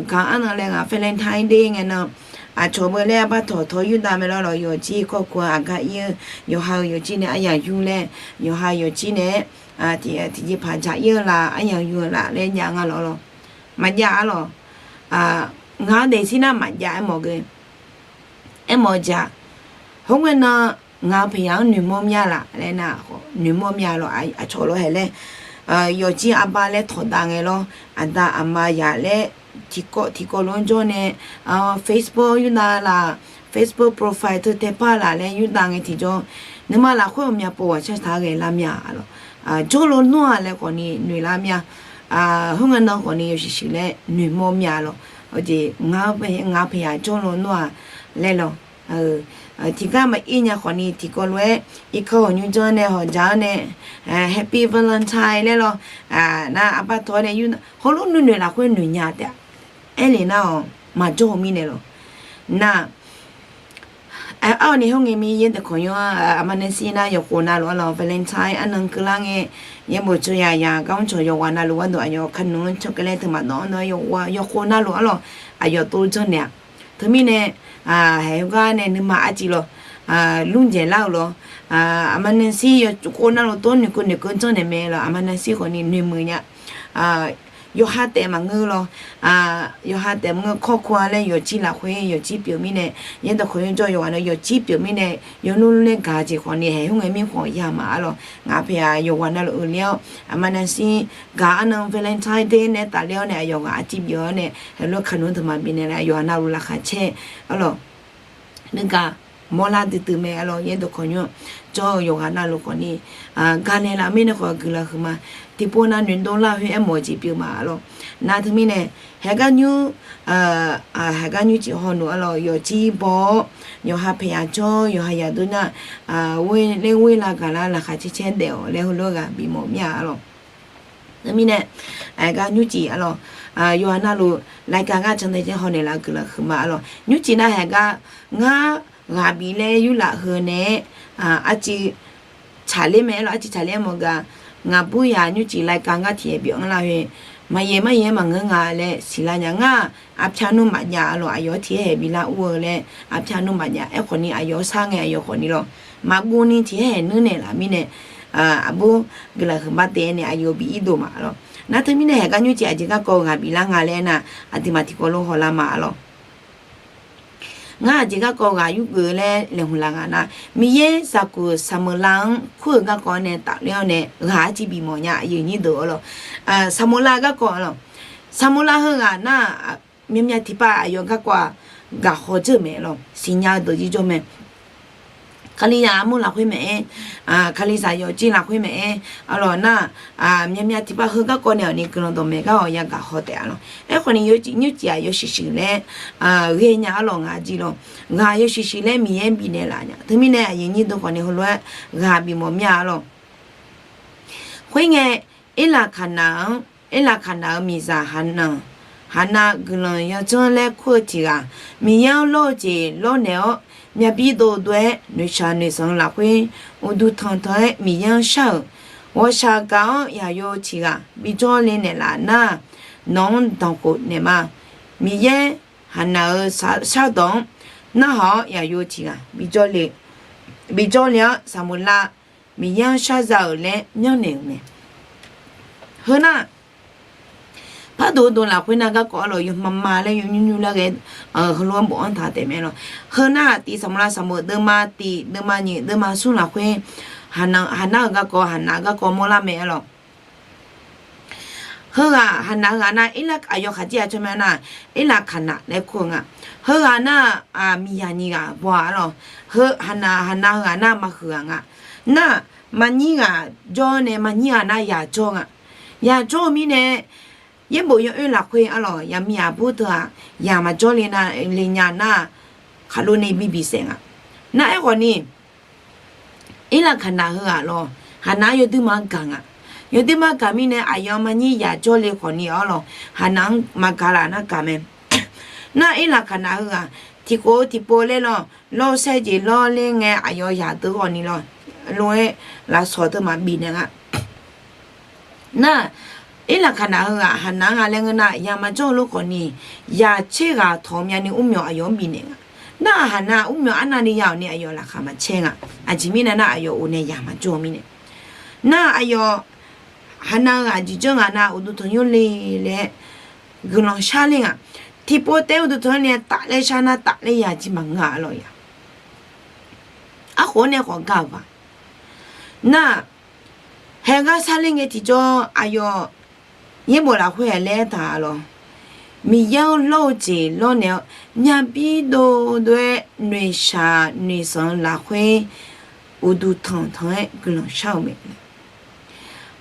gaq arnan laer ngaq Valentine de ngae nan, aqcawq beu laer arbar tawq tawq yurdav mae lawr lawq, yawqjir kawrkuq-a aqgar ir-eu, yawqha-euq yawqjir nae aryaq yur laer, yawqha yawqjir nae-aer tiqjeqpaq dzaq ir-eu laf, aryaq yur-eu laf laer jav nga lawr lawr. Maqjav-ar lawr. Ngaq-anr daefzir nar maqjav aermawf geu. Aermawf-eu jeq-aq, khoerngae nan ngaq-euq paqyaq-anr noeqmawr mya laf laer nar, noeqmawr mya lawr, aqcawq lawr haeq laer, yawqjir arbar laer tawqdav ngae lawr, aqda aqma yaq laer, tiqkawv tiqkawv lof-anr jawr nae, Facebook yurdav laf, Facebook profile teu taepar laf laer yurdav ngae tiqjawr, nuima lafkhoer ghawqmya pov ghaq cartaq-a ghae lar mya lawr. Jawrlo nmr-aq laer khawf ni noeq lar mya. Khoerngae nan khawf ni yawshuif shuif laer noeqmawr mya lawr. Aqjeq ngaq-eu paqyaq jawrlo nmr-aq laer lawr. Tiqgar maqir nya khawf ni tiqkawv lof-aer irkanr hawq nymr janr nae hawq dzaq-anr nae, Happy Valentine laer lawr. Nar arbar tawq-awr nae yur, heulof nuinoeq lafkhoer noeq nya taef-a. Aerlef nar-awq, maqjawr-eu mirnae lawr. Nar, arni khoerngae mir yaerdawq kawq nymr-a, aqma nae shir nar yawqkhof navluf arlawq Valentine arnan keuvlar ngae, yaerbof tsawrhaq yaq gar mrcawq yawqghaq navluf gharduq aqyawf kanoeq-anr tsawrkhav laer teumaf dawq-anr yawqghaq yawqkhof navluf arlawq aqyawf tov janrnaeq-a. Teumirnae, haeq heugar nae nuima arciv lawq, lmr dzaeqlar-euq lawq, aqma nae shir yawqkhof navluf tov noeqkeuv noeqkeuv janrnaeq mae lawq, aqma nae shir khawfni noeqmuiq nya yawqha taef maqngeur lawq. Yawqha taef maqngeur, kawrkawr-a laer yawqjir lafkhoer yawqjir pyeuf mirnae, yaerdawq kawq nymr jawr yawqghaq navluf yawqjir pyeuf mirnae, yawnmr lmr laer gaq-eu jeq khawfni haeq khoerngae mir khawf ya ma arlawq. Ngaq paeq-aq yawqghaq navluf-euq ler-awr aqma nae shir gaq arnan Valentine Day nae tafler-awr nae aqyawf ghaq arciv bif-awr nae heulof-aer kanoeq-anr teumaf bifnaeq laer yawqghaq navluf laqkhaq caer arlawq. Nuigaq mawrlar duidui mae arlawq, yaerdawq kawq nymr jawr-eu yawqghaq navluf khawfni gaqnaeq laf mirnae khawf guiqlanq huiqma. Tiqpov nav noeqdov lar khoer aermawf-eu jeq pyeuf ma arlawq. Nar teumirnae, haeq gar nymr, haeq gar nymrcif hawluf arlawq yawqjir baw-awr, yawqha paeq yaq jawr, yawqha yaq deur nar, ler ghoer lar gaqlar laqkhaq caer caer daef-awq laer heulof-aer ghaq bifmawf mir-a arlawq. Teumirnae, haeq gar nymrcif arlawq, yawqghaq navluf laqkhaq gar cantae caer hawnaeq laf guiqlanq huiqma arlawq. Nymrcif nar haeq gar ngar ghaq bif laer yurlaf heu nae-aer, arciv tsaqler mae arlawq, arciv tsaqler mawf gaq, ngaq bur yaq nymrcif laqkhaq gar tiqhae bif-anr lar khoer, maqyaeq maryaeq-aer maqngeur nga laer siqlar nya ngar-aq, arpyar nmr maqjav arlawq, aqyawf-anr tiqhaer haeq biflar ur-eu laer arpyar nmr maqjav. Aerkhawfni aqyawf-anr shar ngae aqyawf khawfni lawq, maqguv ni tiqhaer haeq nuirnaeq laf mirnae, aqbur guiqlanq huiqma taef-aer nae aqyawf bi irdov ma arlawq. Nar teumirnae haeq gar nymrcif aqjeq garkawv ghaq biflar nga laer nar, aqduimaf tiqkawv lof hawlar ma arlawq. Ngar aqjeq garkawv ghaq yurgeuf laer laeqhmq laf nga nar, Miqyaer zaqguq Saqmeuqlav-anr kur-euq garkawv nae tafler-awr nae ghaq arciv bifmawf nya aqyuif nyir deuq arlawq. Saqmeuqlav garkawv arlawq. Saqmeuqlav heughaq nar, myavmyav tiqpav aqyawf garkawv-aq, gaqhaw dzeur-eu mae arlawq, siqnya-eu deuq jir jawr mae. Kalizaq armur lafkhoer maeq-aer, kalizaq yawfjir lafkhoer maeq-aer arlawq nar, myavmyav tiqpav heu garkawv naeq-awq ni guiqlanq dawqmaeq gar-awq yagaq haw taef arlawq. Aerkhawfni yawcif nymrcif-aq yawshuif shuif laer ghaenya arlawq ngaq jir lawq. Ghaq yawshuif shuif laer Miqyaer bifnaeq laf nya. Teumirnae aqyuif nyir deuq khawfni heulof-aer ghaq bifmawf mir-a arlawq. Khoerngae, Erlaqkaqnaq-anr, Erlaqkaqnaq-euq miqzaq Haqnaq, Haqnaq guiqlanq yadzanr laer kur-eu tiq ghaq, Miqyaer-anr lawr-eu jeq lawrnaeq-awr, myavbir dovdov-aer noeqshaq noeqsanq lafkhoer, uqduq tanqtanq-aer Miqyaer-anr shar-euq, ghawqshaq gaq-awr yaqyo tiq ghaq bijawr le naeqlaf nar, nawq-anr danqkhof naeqma. Miqyaer Haqnaq-euq shardawq-anr narhaq-awr yaqyo tiq ghaq bijawr le, bijawr le-awr Saqmeuqlav Miqyaer-anr sharza-euq laer myanrnaeq-euq mae. Heu nar, pardov dov lafkhoer nar garkawv arlawq yawmama laer yawnymr nymr laer ghae, heulof-aer bofanr taq taef mae arlawq. Heu nar-aq tiq Saqmeuqlav Saqmeuq deuvma tiq deuvma nyiq deuvma smr lafkhoer, Haqnaq, Haqnaq-euq garkawv Haqnaq garkawv mawrlar mae arlawq. Heughaq Haqnaq heughaq nar Erlaq aqyawf khaqdzer-aq tsawrmyanr nar, Erlaqkaqnaq laer kur-eu nga. Heughaq nar, miqzaq nyiq ghaq baw-a arlawq. Heu Haqnaq, Haqnaq heughaq nar maqhuiq ghaq nga. Nar, maqnyir ghaq jawr nae maqnyir ghaq nar yaq jawr nga. Yaq jawr-eu mirnae, yaerbof yawoer lafkhoer arlawq yaqmiq yaqbur teu-aq, yaq maqjawr le nar, le nya nar, khaqlo nae bi bisaef nga. Nar aerkhawfni, Erlaqkaqnaq heughaq lawq, Haqnaq-anr yawduirma gaq nga. Yawduirma gaq mirnae aqyawf maqnyir yaq jawr le khawfni arlawq, Haqnaq-anr maqgaq laf nar gaq mae. Nar Erlaqkaqnaq heughaq tiqkhof-eu tiqpov laer lawq, lawrsaer jeq lawr ler ngae aqyawf yaq deuq khawfni lawq, lof-aer lafsawq teu maqbif naeq nga. Nar, Erlaqkaqnaq heughaq Haqnaq-anr gha laer ngeur nar, yaq maqjawr-eu lof khawfni, yaq tser ghaq tawq-eu myavni mrmyawq aqyawf-anr bifnaeq nga. Nar, Haqnaq mrmyawq arnavni ya-awq ni aqyawf laqkhaq maqcaer nga. Aqjeq mirnae nar, aqyawf of nae yaq maqjawr-eu mirnae. Nar, aqyawf Haqnaq-eu ghaq jeq janr ghaq nar, uqduq tanqnymr le laer guiqlanq shar ler nga. Tiqpov taef-aer uqduq tanqnymr le tafler shar nar, tafler ya jir maqngeur-a arlawq ya. Arkhof-anr nae khawf gar-euq ba. Nar, haegar sharler ngae tiqjawr aqyawf yaerbof lafkhoer-aq laer taq-a lawq. Miqyaer-anr lawr-eu jeq lawrnaeq-awr, myavbir dovdov-aer noeqshaq noeqsanq lafkhoer uqduq tanqtanq-aer guiqlanq shar-eu mae.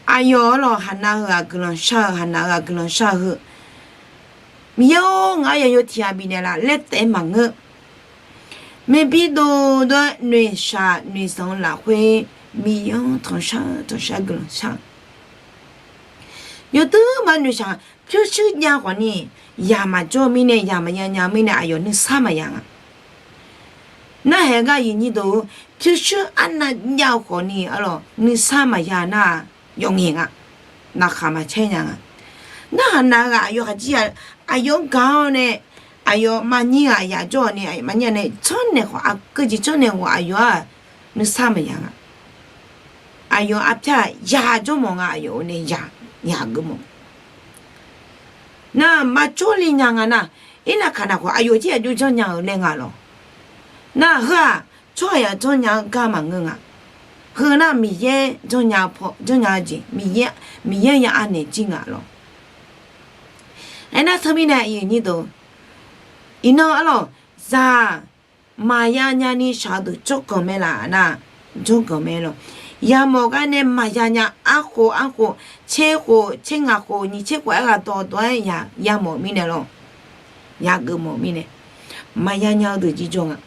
Aqyawf arlawq Haqnaq heughaq guiqlanq shar-eu, Haqnaq heughaq guiqlanq shar-eu heu, Miqyaer-or, ngaq-anr yaqyo tiq ghaq bifnaeq laf laer taef-aer maqngeur. Myavbir dovdov-aer noeqshaq noeqsanq lafkhoer Miqyaer-anr tanqshar tanqshar guiqlanq shar-eu. Yawduirma noeqshaq pyurshuir jav khawfni, yaq maqjawr-eu mirnae, yaq maqya nya-eu mirnae aqyawf nuisar maqya nga. Narhaq gar yiq nyir deuq-or, pyurshuir arnav jav-eu khawfni arlawq, nuisar maqya nar-aq, yawf ngaeq nga. Laqkhaq maqcaer nya nga. Narhaq nav-eu ghaq aqyawf khaqjir-a, aqyawf-anr gaq-awr nae, aqyawf maqnyir ghaq yaq jawr-awq ni, maqnyir ghaq nae tsawrnaeq khawf, aqgeu jeq tsawrnaeq khawf aqyawf-aq nuisar maqya nga. Aqyawf arpyar yaq jawr mawf nga, aqyawf-eu nae yaq geuf mawf. Nar maqjawr le nya nga nar, irlaqkaq naq khawf aqyawf jir aqjox janrnya-eu laer nga lawq. Nar heu-aq, tsawrhaq yaq janrnya-eu gar maqngeur nga. Heu nar Miqyaer janrnya-eu paw janrnya-eu jeq, Miqyaer, Miqyaer ya anaeq jir nga lawq. Aernar teumirnae iq nyir deuq, iqnan arlawq, zaq maqya nyani shaq-eu deuq jawrganq mae laf nar, jawrganq mae lawq. Yamawf gar nae maqya nya, arkhof arkhof, tser khof tser ngaq khof nyiq tser khof aer ghaq dawqdawq-aer yamawf mirnae lawq. Yageuf mawf mirnae, maqya nya-eu deuq jir jawr nga.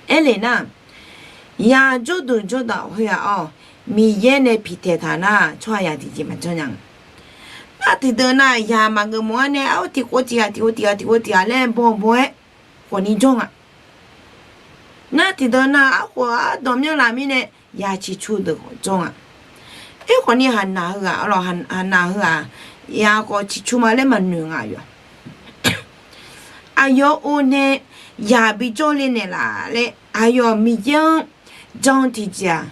Aerle nar, yaq jawrduq jawrdaq khoer-aq-awr, Miqyaer nae piqtaeq taq nar, tsawrhaq yaq tiqjeq maqjanr nya nga. Nar tiqdeuq nar-aq, yaq maqgeuf mawf-ar nae, aqyawf tiqkhof tiqghaq, tiqkhof tiqghaq, tiqkhof tiqghaq laer bawbaw-aer khawfni jawr nga. Nar tiqdeuq nar-aq, arkhof ardawq myanr laf mirnae, yaq ciqcu deuq khawf jawr nga. Aerkhawfni Haqnaq heughaq, Haqnaq heughaq, yaq khawf ciqcu ma laer maqnoeq nga aqyawf. Aqyawf-or nae yaq bijawr le naeqlaf laer, aqyawf Miqyaer-anr jan tiqjeq-aq,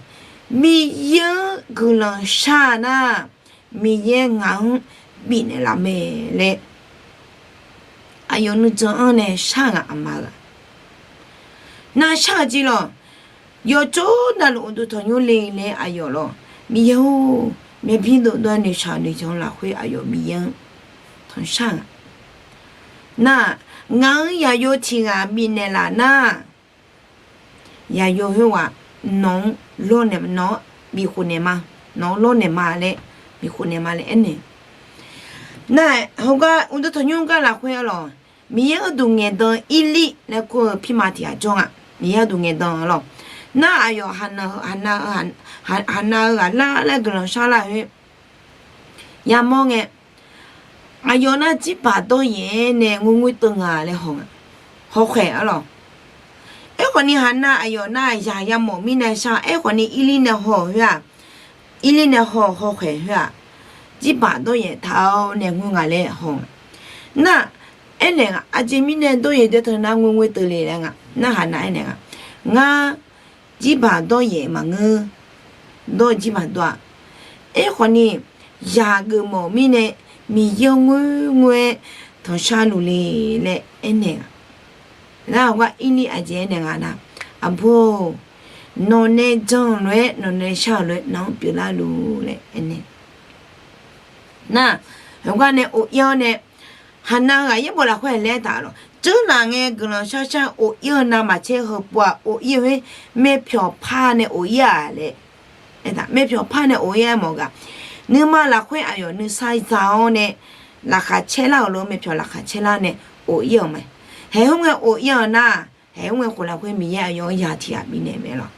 Miqyaer-anr guiqlanq shar-a nar, Miqyaer ngaq-anr bifnaeq laf mae laer, aqyawf nuijan-anr nae shar-eu nga aqma-eu-aq. Nar shar-eu jir lawq, yawqjawr navluf uqduq tanqnymr le laer aqyawf lawq, Miqyaer-or, myavbir dovdov-aer noeqshaq noeqzanq lafkhoer aqyawf Miqyaer-anr tanqshar nga. Nar, ngaq-anr yaqyo tiq ghaq bifnaeq laf nar, yaqyo khoerghaq nawq-anr lawrnaeq, nawq-anr bifkhof naeq ma, nawq-anr lawrnaeq ma laer, bifkhof naeq ma laer aernaeq. Nar, heugar uqduq tanqnymr gar lafkhoer arlawq, Miqyaer gharduq ngaeqdan Irlir laer kur-eu pirma tiq ghaq jawr nga. Miqyaer gharduq ngaeqdan arlawq. Nar aqyawf Haqnaq, Haqnaq-eu ghaq lar laer guiqlanq shar lar khoer yamawr ngae, aqyawf nar jirbaq dawryaef-aer nae ngoerngoer teuv nga laer haw nga. Hawkhaeq arlawq. Aerkhawfni Haqnaq aqyawf nar yaq yamawf mirnae shar, aerkhawfni Irlir nae haw-euq khoer-aq, Irlir nae haw hawkhaeq khoer-aq, jirbaq dawryaef taq-awr nae ngoer nga laer haw nga. Nar, aernaeq nga, aqjeq mirnae dawryaef dae teu nar ngoerngoer teuv le laer nga. Nar Haqnaq aernaeq nga, ngar jirbaq dawryaef maqngeur, dawr-eu jirbaq dawr-aq, aerkhawfni yaq geufmawf mirnae Miqyaer-anr ngoerngoer-aer tanqshar luf le laer aernaeq nga. Nar heugar Irlir aqjeq aernaeq nga nar, aqbur-or, nawqnae jan-eu lof-aer nawqnae shar-euq lof-aer nawq-anr pyeuflar luf laer aernaeq. Nar, heugar nae of ir-awr nae, Haqnaq-eu ghaq yaerbof lafkhoer laer taq lawq, dzeurlaf ngae guiqlanq shar shar of ir-eu navmaqtser heupov-aq of ir-eu khoer, myavpyawq par nae of ir-aq laer aertaq, myavpyawq par nae of ir-aer mawf ghaq, nuima lafkhoer aqyawf nuisar za-awr nae, laqkhaq caer lar-euq lof-aer myavpyawq laqkhaq caer lar nae of ir-euq mae. Haeq khoerngae of ir-eu nar, haeq khoerngae khof lafkhoer Miqyaer aqyawf-anr yaq tiq ghaq bifnaeq mae lawq.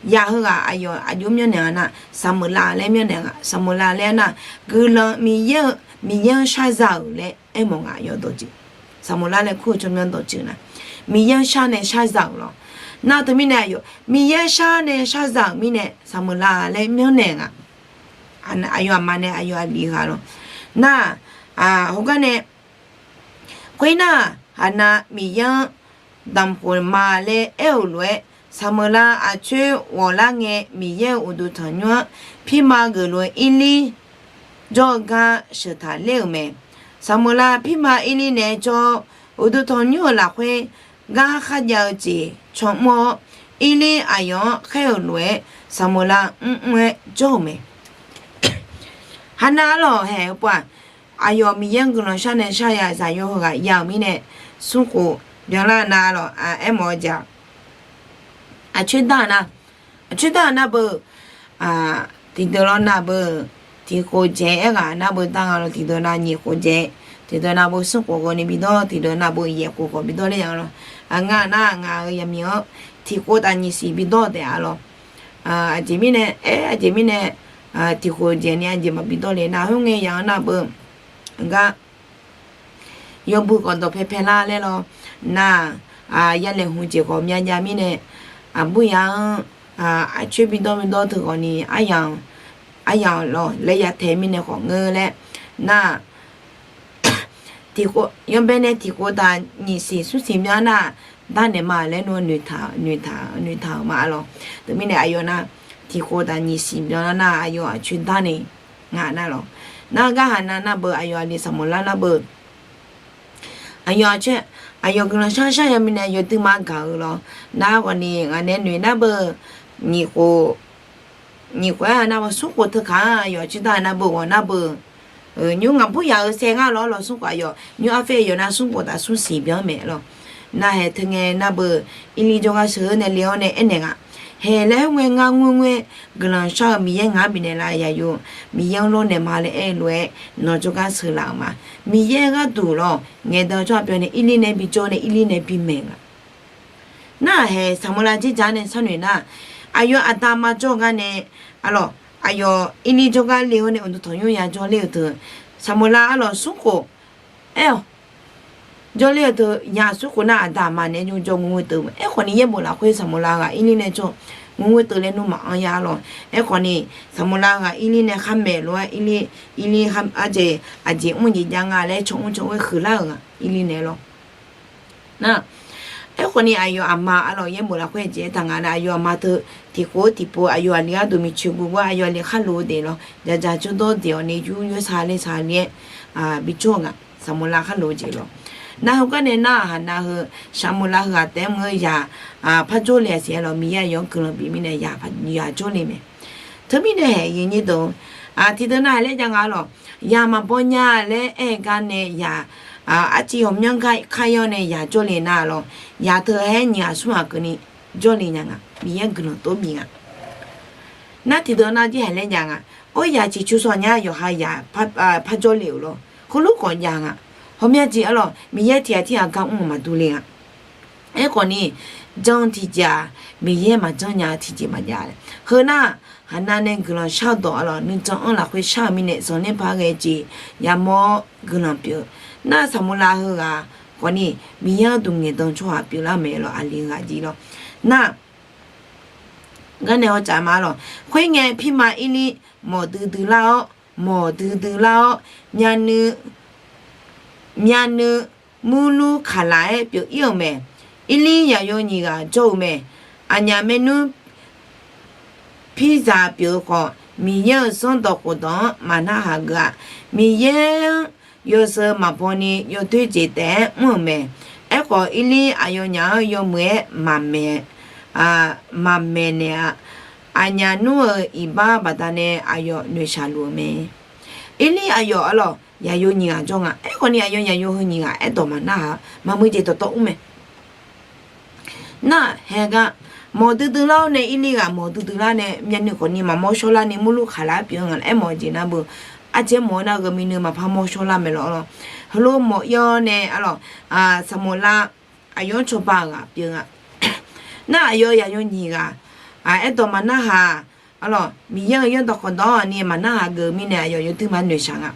Yaq heughaq aqyawf aqjox myanrnaeq nga nar, Saqmeuqlav laer myanrnaeq nga. Saqmeuqlav laer nar, guiqlanq Miqyaer-eu, Miqyaer-anr sharza-euq laer aermawf nga aqyawf dawqtsuif. Saqmeuqlav laer kur-eu tsawrmyanr dawqtsuif nar, Miqyaer-anr shar nae sharza-euq lawq. Nar teumirnae aqyawf Miqyaer-anr shar nae sharza-euq mirnae Saqmeuqlav laer myanrnaeq nga. Aqyawf aqma nae aqyawf aqli ghaq lawq. Nar, heugar nae, khoernar, Haqnaq Miqyaer-anr damqkhof ma laer aer-euq lof-aer, Saqmeuqlav aqcoer ghawqlar ngae Miqyaer-euq uqduq tanqnymr-anr pirma geufluf-eu Irlir jawr-eu gar sheuq taq ler-euq mae. Saqmeuqlav pirma Irlir naeq-aer jawr-awr, uqduq tanqnymr-euq lafkhoer gar kharjav-eu jeq caw mr-awr, Irlir aqyawf-anr khaer-euq lof-aer Saqmeuqlav mrmr-aer jawr-euq mae. Haqnaq arlawq haeq-eu pov-aq, aqyawf Miqyaer-anr guiqlanq shar nae shar ya zaqyo heughaq ya-euq mirnae, smrkhof byanlar nar lawq, aermawf-eu jeq-aq, aqcoer dar-eu nar, aqcoer dar-eu nar beu, tiqdeuq lawr nar beu, tiq khof dzaeq aerghaq nar beu dar nga lawr, tiqdeuq nar nyiq khof dzaeq, tiqdeuq nar beu smrkhof ghawqni bidawr, tiqdeuq nar beu yaeq khof khawf bidawr ler ya lawr. Ngar nar ngaq-euq yaqmiq-anr tiq khof taf nyiq siq bidawr taef-a lawr. Aqjeq mirnae, aer aqjeq mirnae, tiq khof dzaeq ni aqjeq maqbidawr le nar, khoerngae yaq-anr nar beu, gar yawbui khawf dawqpae pae lar laer lawr. Nar, yalaeqhmq jeq khawf myav jav mirnae, aqbur ya-anr aqcoer bidawr bidawr teu khawfni, aryamq lawq laer ya tae mirnae khawf ngeur laer nar, tiq, yawbae nae tiq khof taf nyiq siq smr siq byan nar, darnaeq ma laer noeqtaq noeqtaq-euq ma lawq. Teumirnae aqyawf nar, tiq khof taf nyiq siq byan nar nar aqyawf aqcoer darnaeq nga nar lawq. Nar garhaq nav nar beu aqyawf aqli saqmoq lar nar beu aqyawf aqcoer, aqyawf guiqlanq shar shar ya mirnae yawduima gaq-eu lawq. Nar khawfni ngaq nae noeq nar beu, nyiq khof, nyiq khof-aer nar beu smr khof teu kaq-anr aqyawf aqcoer darnaeq nar beu ghawq nar beu nymr ngaq bur yaq-eu saer ngar lawr lawq smr khof aqyawf nymr arfer aqyawf nar smr khof taf smr siq byan-anr mae lawq. Nar hae teu ngae nar beu, Irlir jawrgar sheuq-eu nae le-awr nae aernaeq nga. Haeq laer khoerngae ngar ngoer ngoer guiqlanq shar-eu Miqyaer ngaq-anr bifnaeq laf yaq yo, Miqyaer-anr lawrnaeq ma laer aer-eu lof-aer nawq jawrgar sheuq laf-euq ma. Miqyaer gharduq lawq ngaeqdan-eu tsawrhaq pyeuf nae Irlir nae bijawr nae Irlir nae bimaeq nga. Nar-aq haeq saqmoq lar dzer ja nae sharnoeq nar, aqyawf aqda ma jawr-eu gar nae, arlawq aqyawf Irlir jawrgar le-awr nae uqduq tanqnymr ya jawrler-eu teu, saqmoq lar arlawq smr khof, aer-awq jawrler-eu teu, yaq smr khof nar aqda aqma naeq-aer jawr jawr ngoer teuv. Aerkhawfni yaerbof lafkhoer saqmoq lar ghaq Irlir nae jawr ngoer teuv laer nmr maqanr ya lawq. Aerkhawfni saqmoq lar ghaq Irlir nae khar maeq lof-aer Irlir, Irlir arjeq aqjeq mr jeq jav nga laer caw mr caw ghoer huiqlar-euq ghaq Irlir nae lawq. Nar, aerkhawfni aqyawf aqma arlawq yaerbof lafkhoer jeq aertaq nga nar aqyawf aqma teu tiqkhof-eu tiqpov aqyawf aqli gharduq miqcoeq guv gar aqyawf aqli khar lof-eu daef lawq. Jaqjaq jawrdawr daef-awq ni yur yur sha le sha le-aer bijawr-eu nga. Saqmoq lar khar lof-eu jeq lawq. Nar heugar nae nar haq nav heu saqmoq lar heughaq taef-aer mr-eu yaq par jawrle-aq siq-aer lawq Miqyaer aqyawf-anr guiqlanq bif mirnae yaq jawrle mae. Teumirnae haeq yaqnyir deuq, tiqdeuq nar haq laer jav nga lawq. Yaq maqbaw nya laer aer-eu gar nae yaq, arciv ghawqmyanr gar kar-ir-awr nae yaq jawrle nar lawq. Yaq teu haer nyiq ghaq smr ghaq keuvni jawrle nya nga. Miqyaer guiqlanq tov bif nga. Nar tiqdeuq nar jir haq laer jav nga. Or yaq ciqcur sawq nya yawqha yaq par jawrle-euq lawq. Heulof khawf jav nga. Ghawqmya jeq arlawq Miqyaer tiq ghaq tir ghaq gar mr-eu maqdur le nga. Aerkhawfni janr-eu tiqjeq-aq Miqyaer maqjanr nya-eu tiqjeq maqjav. Heu nar haq nav nae guiqlanq shar-eu dawq arlawq nuijan-anr lafkhoer shar-euq mirnae zanqler paq ghae jeq yamawr-awr guiqlanq pyeuf-eu. Nar saqmoq lar heughaq khawfni Miqyaer gharduq ngaeqdan tsawrhaq pyeuflar mae lawq aqli ghaq jir lawq. Nar gar nae hawtsaf ma lawq. Khoerngae pirma Irlir mawq duidui lar-awr, mawq duidui lar-awr, myavnuiv, myavnuiv murlur kaqlaq-aer pyeuf-ir-euq mae. Irlir yaqyo nyiq ghaq jawr-eu mae. Aqnyaf maernmr Pirza pyeuf-eu khawf, Miqyaer-euq zanrdawq khofdawq-anr maqnarhaq geuf-a. Miqyaer-anr yawshuif maqbaw ni yawdoer jeq taef-aer mr-euq mae. Aerkhawf, Irlir aqyawfnyaf-anr yawmuiq-aer maqmaeq, maqmaeq naeq-a. Aqnyaf nmr-euq iqbax baqdanae aqyawf noeqshaq luf-eu mae. Irlir aqyawf arlawq yaqyo nyiq ghaq jawr nga. Aerkhawfni aqyawf yaqyo heu nyiq ghaq aerdawq maqnarhaq-eu maqmuiq jeq dawqtawv mr mae. Nar-aq haegar, mawq duidui lar-awr nae Irlir ghaq mawq duidui lar nae myavnuiv khawfni maqmawr shawrlar ni murlur kaqlaq-aer pyeuf-eu nga laer aermawf-eu jeq nar beu, ardzaeq mawf-eu nar gheu minui maqpar mawr shawrlar mae lawq arlawq. Heulof mawf-ir-awr nae arlawq, saqmoq lar aqyawf-anr cawba-eu ghaq pyeuf nga. Nar aqyawf yaqyo nyiq ghaq aerdawq maqnarhaq arlawq, Miqyaer-euq zanrdawq khofdawq-anr ni maqnarhaq geuf-eu mirnae aqyawf yawduir maqnoeqshaq nga.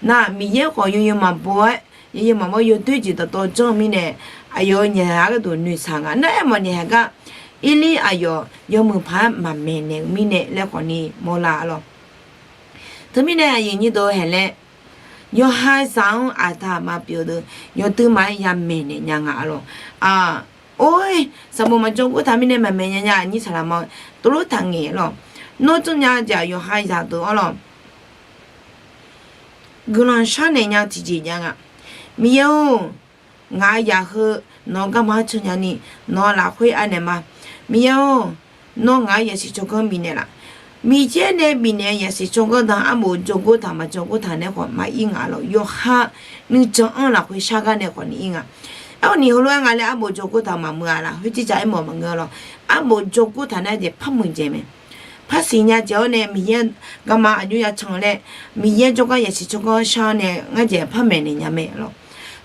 Nar Miqyaer khawf yawzeu maqbaw-aer, yawzeu maqbaw yawdoer jeq dawqtawv janr-eu mirnae, aqyawf-euq nyiq ghaq gharduq noeqshaq nga. Nar aermawf nyiq ghaq gar, Irlir aqyawf yawmuiq paq-aer maqmaeq naeq-eu mirnae laer khawfni mawrlar arlawq. Teumirnae aqyuif nyir deuq haeq laer, yawqha zaq-anr aqda aqma pyeuf-eu deuq yawduir maqaer yamaeq naeq nya nga arlawq. Or, sanqbof maqjawr gurtaq mirnae maqmaeq nya nya nyir saqlaq ma, tov lof taq ngaeq lawq. Nawr janrnya jeq yawqha zaq deuq arlawq, guiqlanq sharnaeq nya tiqjeq jav nga. Miqyaer-or, ngaq-euq zaq heu nawq-eu garma-anr can nyani, nawq-eu lafkhoer anaeq ma. Miqyaer-or, nawr ngaq-anr yasiq tsawrganr bifnaeq laf. Miqyaer nae bifnaeq-eu yasiq tsawrganr dan arbof jawrgor taq maqjawrgor taq nae khawf maqir nga lawq. Yawqha nuijan-anr lafkhoer shar gar nae khawfni ir nga. Aerkhawfni heulof-aer nga laer arbof jawrgor taq maqmuiq-a laf, khoerjir ja aermawf maqngeur lawq. Arbof jawrgor taq nae jeq par muiqdzaeq mae. Par siqnya dzaeq-awr nae Miqyaer garma aqjox ya can laer, Miqyaer jawrgar yasiq tsawrganr shar-awr nae ngar dzaeq par maeqnaeq nya mae lawq.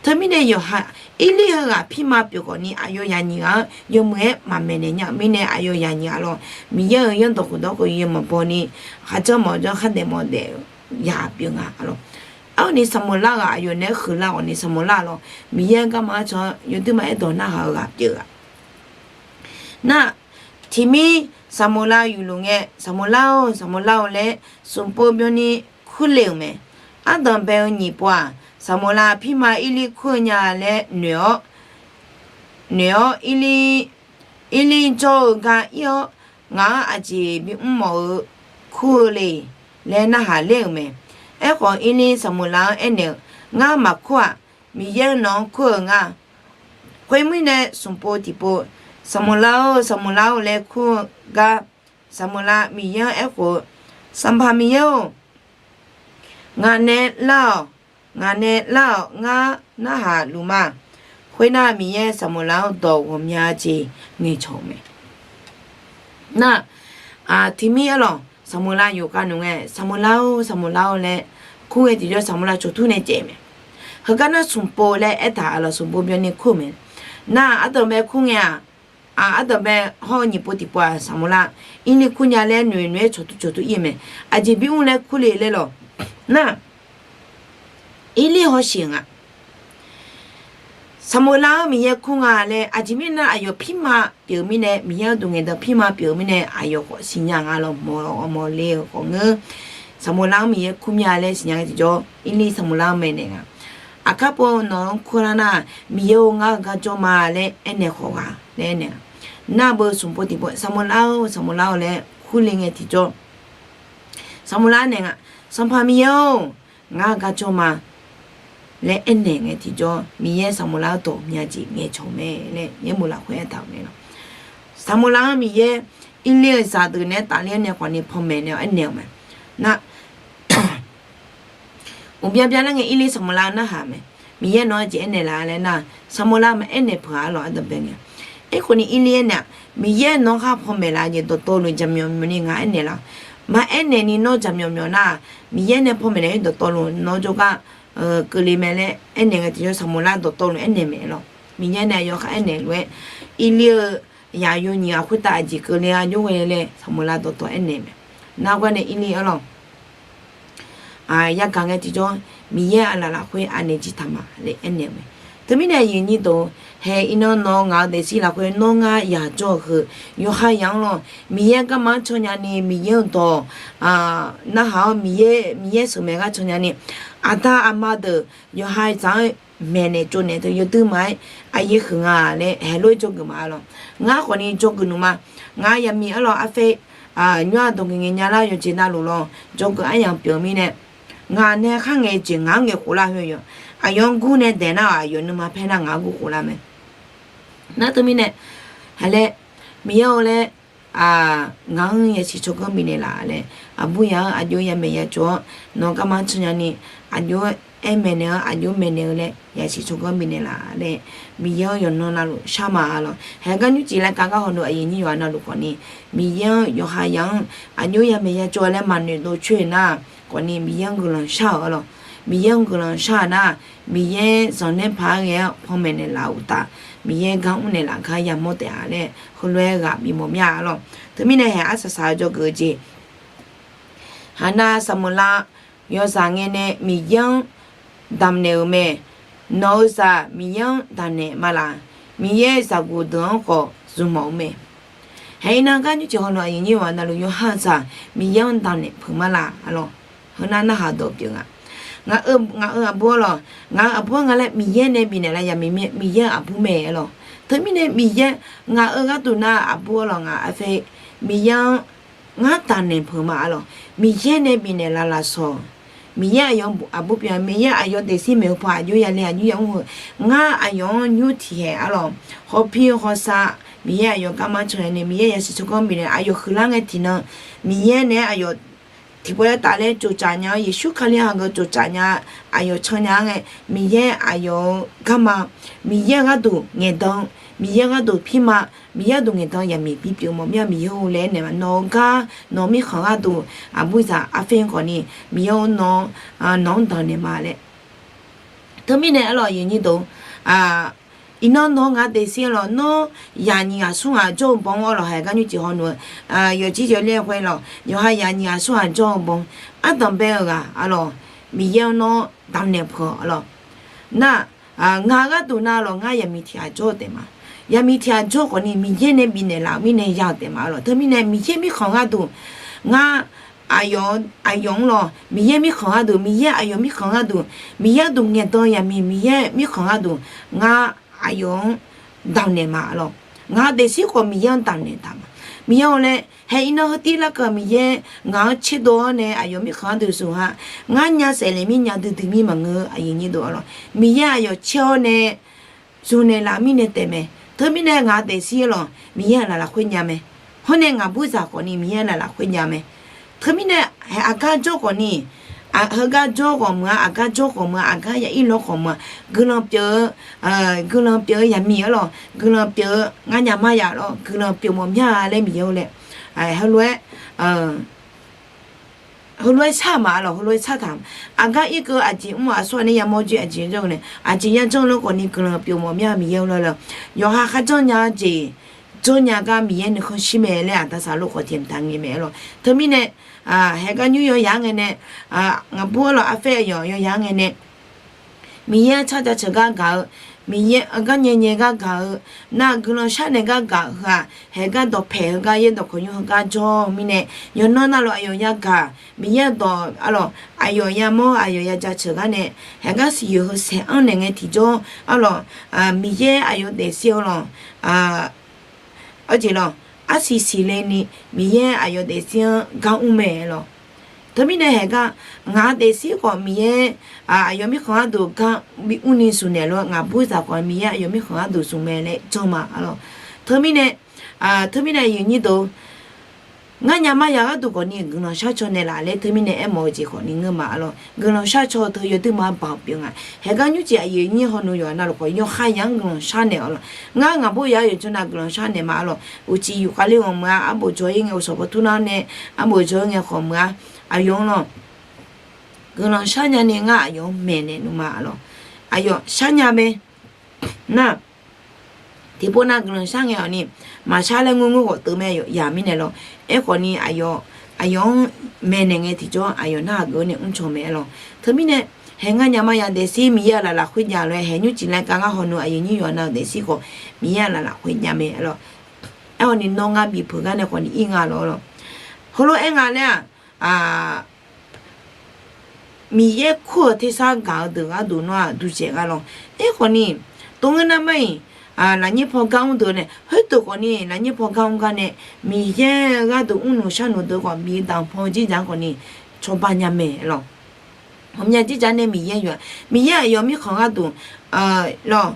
Teumirnae yawqha Irlir heughaq pirma pyeuf khawfni aqyawf zaq nyiq ghaq-anr yawmuiq-aer maqmaeq naeq nya-eu mirnae aqyawf zaq nyiq ghaq lawq, Miqyaer-euq zanrdawq khofdawq khawf yawzeu maqbaw ni, khaqjanr mawqjanr khardaef mawqdaef-eu zaq pyeuf nga lawq. Ni Saqmeuqlar-euq aqyawf naeq-aer huiqlar khawf ni Saqmeuqlar lawr, Miqyaer-anr garma-anr can yawduirma aerdawq narhaq-eu ghaq pyeuf-eu-aq. Nar, tiqmir Saqmeuqlar yufluf ngae, Saqmeuqlar-or, Saqmeuqlar-or laer smqpov byanni kurle-euq mae. Ardanq bae-eu nyiq pov-aq, Saqmeuqlar pirma Irlir kur-eu nya laer noeq-awr, noeq-awr Irlir, Irlir jawr-eu gar ir-awr, ngaq-anr aqjeq bimr mawf-eu kur-eu le laer narhaq ler-euq mae. Aerkhawf, Irlir Saqmeuqlar-anr aernaeq-eu, Ngar maqkur-aq, Miqyaer nawq-anr kur-euq nga. Khoermirnae, smqpov tiqpov, Saqmeuqlar-or, Saqmeuqlar-or laer kur-eu gar, Saqmeuqlar Miqyaer-anr aerkhof-eu, Sanqpaq Miqyaer-or, ngaq nae lar-awq, ngaq nae lar-awq, ngar narhaq luf ma. Khoernar, Miqyaer Saqmeuqlar-anr dawq ghawqmya jeq ngaeqcawq-euq mae. Nar, tiqmir aerlawq, Saqmeuqlar yawqgar noeq ngae, Saqmeuqlar-or, Saqmeuqlar-or laer kur ngae tiqjawr Saqmeuqlar cawqtur nae caev mae. Heugar nar smqpov laer aertaq-a lawq, smqpov byanni kur-eu mae. Nar, ardanq bae kur ngae-aq, ardanq bae hawr-eu nyiq pov tiqpov-aq, Saqmeuqlar Irlir kur nya laer noeq noeq-aer cawqtur cawqtur ir-eu mae. Aqjeq bimr laer kurle laer lawq. Nar, Irlir hawsheq-eu nga. Saqmeuqlar-anr Miqyaer kur nga laer, aqjeq mirnae aqyawf pirma pyeuf-eu mirnae, Miqyaer-anr duq ngaeqdan pirma pyeuf-eu mirnae, aqyawf khawf siqnya nga lawq, mawq-awr mawqle-eu khawf ngeur. Saqmeuqlar-anr Miqyaer kur mya laer siqnya ngae tiqjawr, Irlir Saqmeuqlar-anr maeqnaeq nga. Aqkar pov nawq-anr kurlar nar, Miqyaer-or, ngar-eu gar jawr ma laer aernaeq khawf ghaq laer aernaeq nga. Nar, beu smqpov tiqpov, Saqmeuqlar-or, Saqmeuqlar-or laer kurle ngae tiqjawr, Saqmeuqlar naeq nga, Sanqpaq Miqyaer-or, ngar-eu gar jawr ma laer aernaeq ngae tiqjawr, Miqyaer Saqmeuqlar-anr dawq mya jeq ngaeqcawq-eu mae laer yaerbof lafkhoer aertaq-euq mae lawq. Saqmeuqlar-anr Miqyaer Irlir-euq zaqdeuq naeq-aer tafler-awr nae khawf ni panmaeq nae aernaeq-euq mae. Nar, uqbya bya lar ngae Irlir Saqmeuqlar narhaq mae. Miqyaer nawq-anr jeq aernaeq laf laer nar, Saqmeuqlar maqaer naeq peuq-a lawq, ardanq bae ngae. Aerkhawf ni Irlir aernaeq-aq, Miqyaer nawq-anr khar panmaeq laf jeq dawqtawvluf jaqmyawf myawf ni ngaq aernaeq laf. Maqaer naeq ni nawr jaqmyawf myawf nar, Miqyaer nae panmaeq naeq-aer dawqtawvluf nawr jawrgar keuvle mae laer aernaeq ngae tiqjawr, Saqmeuqlar dawqtawvluf aernaeq mae lawq. Miqyaer nae aqyawf khar aernaeq lof-aer, Irlir-eu yaqyo nyiq ghaq khoertav aqjeq keuvle-a jawr ghae laer Saqmeuqlar dawqtawv aernaeq mae. Nar, gar nae Irlir-anr lawq, yagaq ngae tiqjawr, Miqyaer aqlaf lafkhoer aqnaeq jir taq ma laer aernaeq-eu mae. Teumirnae aqyuif aqnyir deuq-or, hae iqnan nawq-eu ngaq-eu daefzir lafkhoer nawr ngar yaq jawr-eu heu, yawqha yaq-anr lawq, Miqyaer garma-anr can nyani, Miqyaer-euq dawq narhaq-awr, Miqyaer, Miqyaer sheuqmaeq gar can nyani, aqda aqma deuq yawqha dzaq-anr maeqnaeq tsovnaeq teu yawduirma-aer aqyaer huiq nga laer haeq lof-aer dzawgeuf ma-a lawq. Ngar khawf ni dzawgeuf nmq ma. Ngar yaqmiq-anr lawq arfaer nymr-aq dawq ngaeq ngaeq nya lar yawqjeq navluf lawq, dzawgeuf aryamq pyeuf-eu mirnae, ngaq nae khar ngae jeq ngaq-anr ngaeq khof lar khoer yawq, aqyawf-anr gur nae daeq nar-aq, aqyawf nuima paer nar ngaq-anr gur khof lar mae. Nar teumirnae, hae laer, Miqyaer-or laer, ngaq-anr yasiq tsawrganr bifnaeq laf laer, aqbur yaq-anr aqjox yamaeq yajawr-awr, nawq-eu garma-anr can nyani, aqjox-aer aer maeqnaeq-anr aqjox maeqnaeq-eu laer yasiq tsawrganr bifnaeq laf laer, Miqyaer-anr yawqnan navluf shar ma-a lawq. Haeq gar nymrcif laer ka gar hawdov aqyuif aqnyir yawqha navluf khawf ni, Miqyaer-anr yawqha yaq-anr aqjox yamaeq yajawr-a laer maqnoeq dov coer-eu nar, khawf ni Miqyaer-anr guiqlanq shar-euq-a lawq. Miqyaer-anr guiqlanq shar-euq nar, Miqyaer zanqler paq-aer ghae-awr panmaeq naeqlaf-eu uqtaf, Miqyaer gar mrnaeq laf gar yamawr taef-a laer heulof-aer ghaq bifmawf mir-a lawq. Teumirnae haeq arsaq saq-eu dzawgeuf-eu jeq, haqnav Saqmeuqlav yawzaq ngae nae Miqyaer-anr damqnaeq-euq mae. Nawq-eu zaq Miqyaer-anr damqnaeq ma laf. Miqyaer zaqguq deuq-anr khawf zmqmawf-eu mae. Haeq iqnan gar nymrcif hawluf aqyuif aqnyir yawqha navluf yawqha-eu zaq Miqyaer-anr damqnaeq peuq ma laf-a lawq. Heunar narhaq dawq pyeuf nga. Ngaq-euq aqbur-a lawq, ngaq-euq aqbur-anr nga laer Miqyaer nae bifnaeq laf yamiq mir-aer Miqyaer-euq aqbur mae-a lawq. Teumirnae Miqyaer ngaq-euq gharduq nar aqbur-a lawq, ngaq arfae Miqyaer-anr ngar damqnaeq peuq ma-a lawq. Miqyaer nae bifnaeq laf lafsawq. Miqyaer aqyawf aqbur pyeuf-a, Miqyaer aqyawf daefzir maeqhu paw aqjox yale aqjox yamr heu, ngar aqyawf-anr nymr tiqhaeq-a lawq. Hawpir hawsav Miqyaer aqyawf garma can nyani, Miqyaer yasiq tsawrganr bifnaeq aqyawf huiqlar ngae tiqnan, Miqyaer naeq-aer aqyawf tiqpov laer tafler tsoftsaf nya-awr, Yeqsur Kali hageuf tsoftsaf nya, aqyawf can nya-a ngae, Miqyaer aqyawf-euq garma, Miqyaer-euq gharduq ngaeqdan, Miqyaer-euq gharduq pirma, Miqyaer gharduq ngaeqdan yamiq bipyeuf mawf mir-a. Miqyaer-or laer aernaeq ma, nawq-eu gar nawq-eu mirkhanq gharduq aqbur zaq arfae khawf ni Miqyaer-or nawq-anr damqnaeq ma laer. Teumirnae-a lawq aqyuif aqnyir deuq, iqnan nawq-eu ngaq daefzir-a lawq, nawr yaq nyiq ghaq smr ghaq jawr-eu bawr-a lawq, haeq gar nymrcif hawluf-eu yawqjir yawler khoer lawq, yawqha yaq nyiq ghaq smr ghaq jawr-eu bawr, ardanq bae-eu ghaq-a lawq, Miqyaer-anr nawr damqnaeq peuq-awq lawq. Nar, ngar gharduq nar lawq, ngar yaqmiq tiq ghaq jawr-eu taef ma. Yaqmiq tiq ghaq jawr khawfni Miqyaer nae bifnaeq laf-euq mirnae ya-euq taef ma lawq. Teumirnae Miqyaer mirkhanq gharduq, ngar aqyawf, aqyawf-anr lawq, Miqyaer mirkhanq gharduq, Miqyaer aqyawf mirkhanq gharduq, Miqyaer gharduq ngaeqdan yaqmiq Miqyaer mirkhanq gharduq, ngar aqyawf-anr damqnaeq ma lawq. Ngaq-euq daefzir khawf Miqyaer-anr damqnaeq taq ma. Miqyaer-or laer, hae iqnan heutiv larkeuv Miqyaer ngaq-anr tserdov-awr nae aqyawf mirkhanq gharduq zmq ha. Ngar nya saef laeq mir nya duidui mir maqngeur-eu aqyuif nyir dov-a lawq. Miqyaer aqyawf caer-awr nae zmqnaeq laf mirnae taef mae. Teumirnae ngaq-euq daefzir lawq, Miqyaer-aq laf lafkhoer nya mae. Hawr nae ngaq burzaq khawfni Miqyaer laf lafkhoer nya mae. Teumirnae hae aqgar jawr khawfni, heugar jawr khawf meuq-a, aqgar jawr khawf meuq-a, aqgar ya ir lawr khawf meuq-a, guiqlanq pyeuf-eu, guiqlanq pyeuf-eu yaqmiq-a lawq, guiqlanq pyeuf-eu ngar nya mar ya lawq, guiqlanq pyeuf mawf mya laer Miqyaer-or laer, heulof-aer heulof-aer shar ma lawq, heulof-aer shar taq. Aqgar irkeuv aqjeq mr-aq, aqsur aqnae yamawr joe aqjeq janr-eu nae, aqjeq ya janr lor khawfni guiqlanq pyeuf mawf mya Miqyaer-or laer, yawqha kharjanr nya jeq janr nya gar Miqyaer nuikhanr shir mae laer aqda saqlof khawf tiq mq taq ngae mae-a lawq. Teumirnae haegar nymr yawyaq-aer ngae nae, ngaq bur-a lawq, arfaer aqyawf yawyaq-aer ngae nae, Miqyaer-anr car jaceuq gar gaq-eu, Miqyaer heugar nyae nyae gar gaq-eu, nar guiqlanq sharnaeq gar gaq heu-aq, haegar dawqpaeq heugar yaerdawq kawqnymr heugar jawr-eu mirnae, yawqnan navluf aqyawf yagaq, Miqyaer-euq dawq-a lawq, aqyawf yamawr aqyawf ya jaceuq gar nae, haegar siqyoeq heu saeq-anr naeq ngae tiqjawr-a lawq, Miqyaer aqyawf daefzir-a lawq, arjeq lawq, arsiq siqle ni Miqyaer aqyawf daefzir-anr gar mr mae lawq. Teumirnae haegar ngaq-euq daefzir khawf Miqyaer aqyawf mirkhanq gharduq gar bi mrni zmqnaeq lof-aer, ngaq burzaq khawf Miqyaer aqyawf mirkhanq gharduq zmq mae laer janr ma-a lawq. Teumirnae, teumirnae aqyuif nyir dov, ngar nya mar ya gharduq khawfni guiqlanq sharcaw naeq laf laer teumirnae aermawf-eu jeq khawfni ngeur ma-a lawq. Guiqlanq sharcaw teu yawduirma-anr baoq pyeuf nga. Haegar nymrcif aqyuif nyir hawnuv yawqha navluf khawf yawqha yaq-anr guiqlanq sharnaeq-awq lawq. Ngar ngaq bur ya-aer yawqjawr nav guiqlanq sharnaeq ma-a lawq. Uqcif yufkhav ler ghawqmya-a, arbof jawr-ir ngae, uqsawq paw tur nar nae arbof jawr-ir ngae khawf meuq-a, aqyawf-anr lawq, guiqlanq sharnya ni ngar aqyawf-anr maeqnaeq nmr ma-a lawq. Aqyawf sharnya mae. Nar, tiqpov nav guiqlanq shar ngae-awq ni, maqshar laer ngeur ngeur khawf teuv mae, yaq mirnae lawq. Aerkhawf ni aqyawf, aqyawf-anr maeqnaeq ngae tiqjawr aqyawf narhaq geuf-awr nae mrcaw mae-a lawq. Teumirnae, hae ngar nya mar ya daefzir Miqyaer-aq laf lafkhoer nya lof-aer, hae nymrcif laer ka ngar hawnuv aqyuif nyir yawqha nav-euq daefzir khawf Miqyaer-aq laf lafkhoer nya mae-a lawq. Aerkhawf ni nawr ngar bif peuq gar nae khawf ni ir nga lawq-a lawq. Heulof-aer nga laer-aq, Miqyaer kur-euq tersar gaq-eu deuq gharduq nawr-aq duqdzaeq nga lawq. Aerkhawf ni, tov ngeur nar mar-iq, lafnyir paw gar mr deuq nae, khoerdeuq khawf ni lafnyir paw gar mr gar nae, Miqyaer gharduq mrluf sharluf deuq khawf bif daq paw jir dzaq khawf ni cawba nya mae lawq. Ghawqmya jir dzaq nae Miqyaer yawq-a, Miqyaer aqyawf mirkhanq gharduq lawq,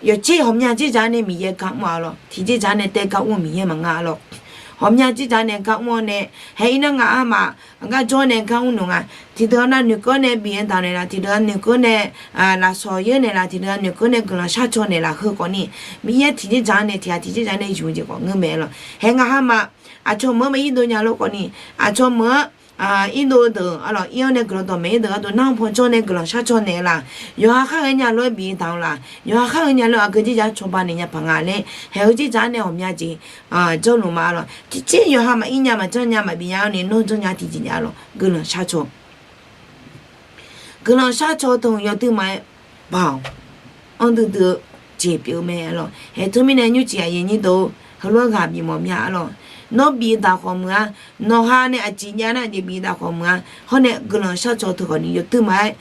yawqjeq ghawqmya jir dzaq nae Miqyaer gar mr-a lawq. Tiqjeq dzaq nae taev gar mr-eu Miqyaer maqnga lawq. Ghawqmya jir dzaq nae gar mr-awr nae, hae iqnan ngaq-a maf, gar jawr nae gar mr nmr nga. Tiqdeuq-a nav noeqkeuv nae bif-eu daq naeqlaf, tiqdeuq-a noeqkeuv nae lafsawq yaer naeqlaf, tiqdeuq-a noeqkeuv nae guiqlanq sharcaw naeqlaf heu khawf ni, Miqyaer tiqjeq dzaq nae tiq ghaq tiqjeq dzaq nae yuf-eu jeq khawf ngeur mae lawq. Hae ngaq-a maf, aqcawq meuq-anr maqir dov nya lor khawf ni, aqcawq meuq-anr irdov-eu deuq-a lawq, ir-awr nae guiqlanq dawqmaeq-ir deuq gharduq nar paw jawr nae guiqlanq sharcaw naeqlaf, yawqha khar ghae nya lof-aer bif daq-eu laf, yawqha khar ghae nya lof-aer aqgeu jir dzaq cawba naeq nya paq nga laer, hae-eu jir dzaq nae ghawqmya jeq jawrluf ma-a lawq. Tiqjeq yawqha maqir nya maqjanr nya maqbif nya-awr ni nawr janrnya tiqjeq nya-a lawq, guiqlanq sharcaw. Guiqlanq sharcaw teu yawduirma-aer baoq anr duidui-eu jeq pyeuf-eu mae-a lawq. Hae teumirnae nymrcif aqyuif nyir dov, heulof-aer ghaq bif mawf mya-a lawq. Nawr bif daq khawf meuq-a, nawqha nae aqjeq jav nar aqjeq bif daq khawf meuq-a, hawr nae guiqlanq sharcaw teu khawf ni yawduirma-aer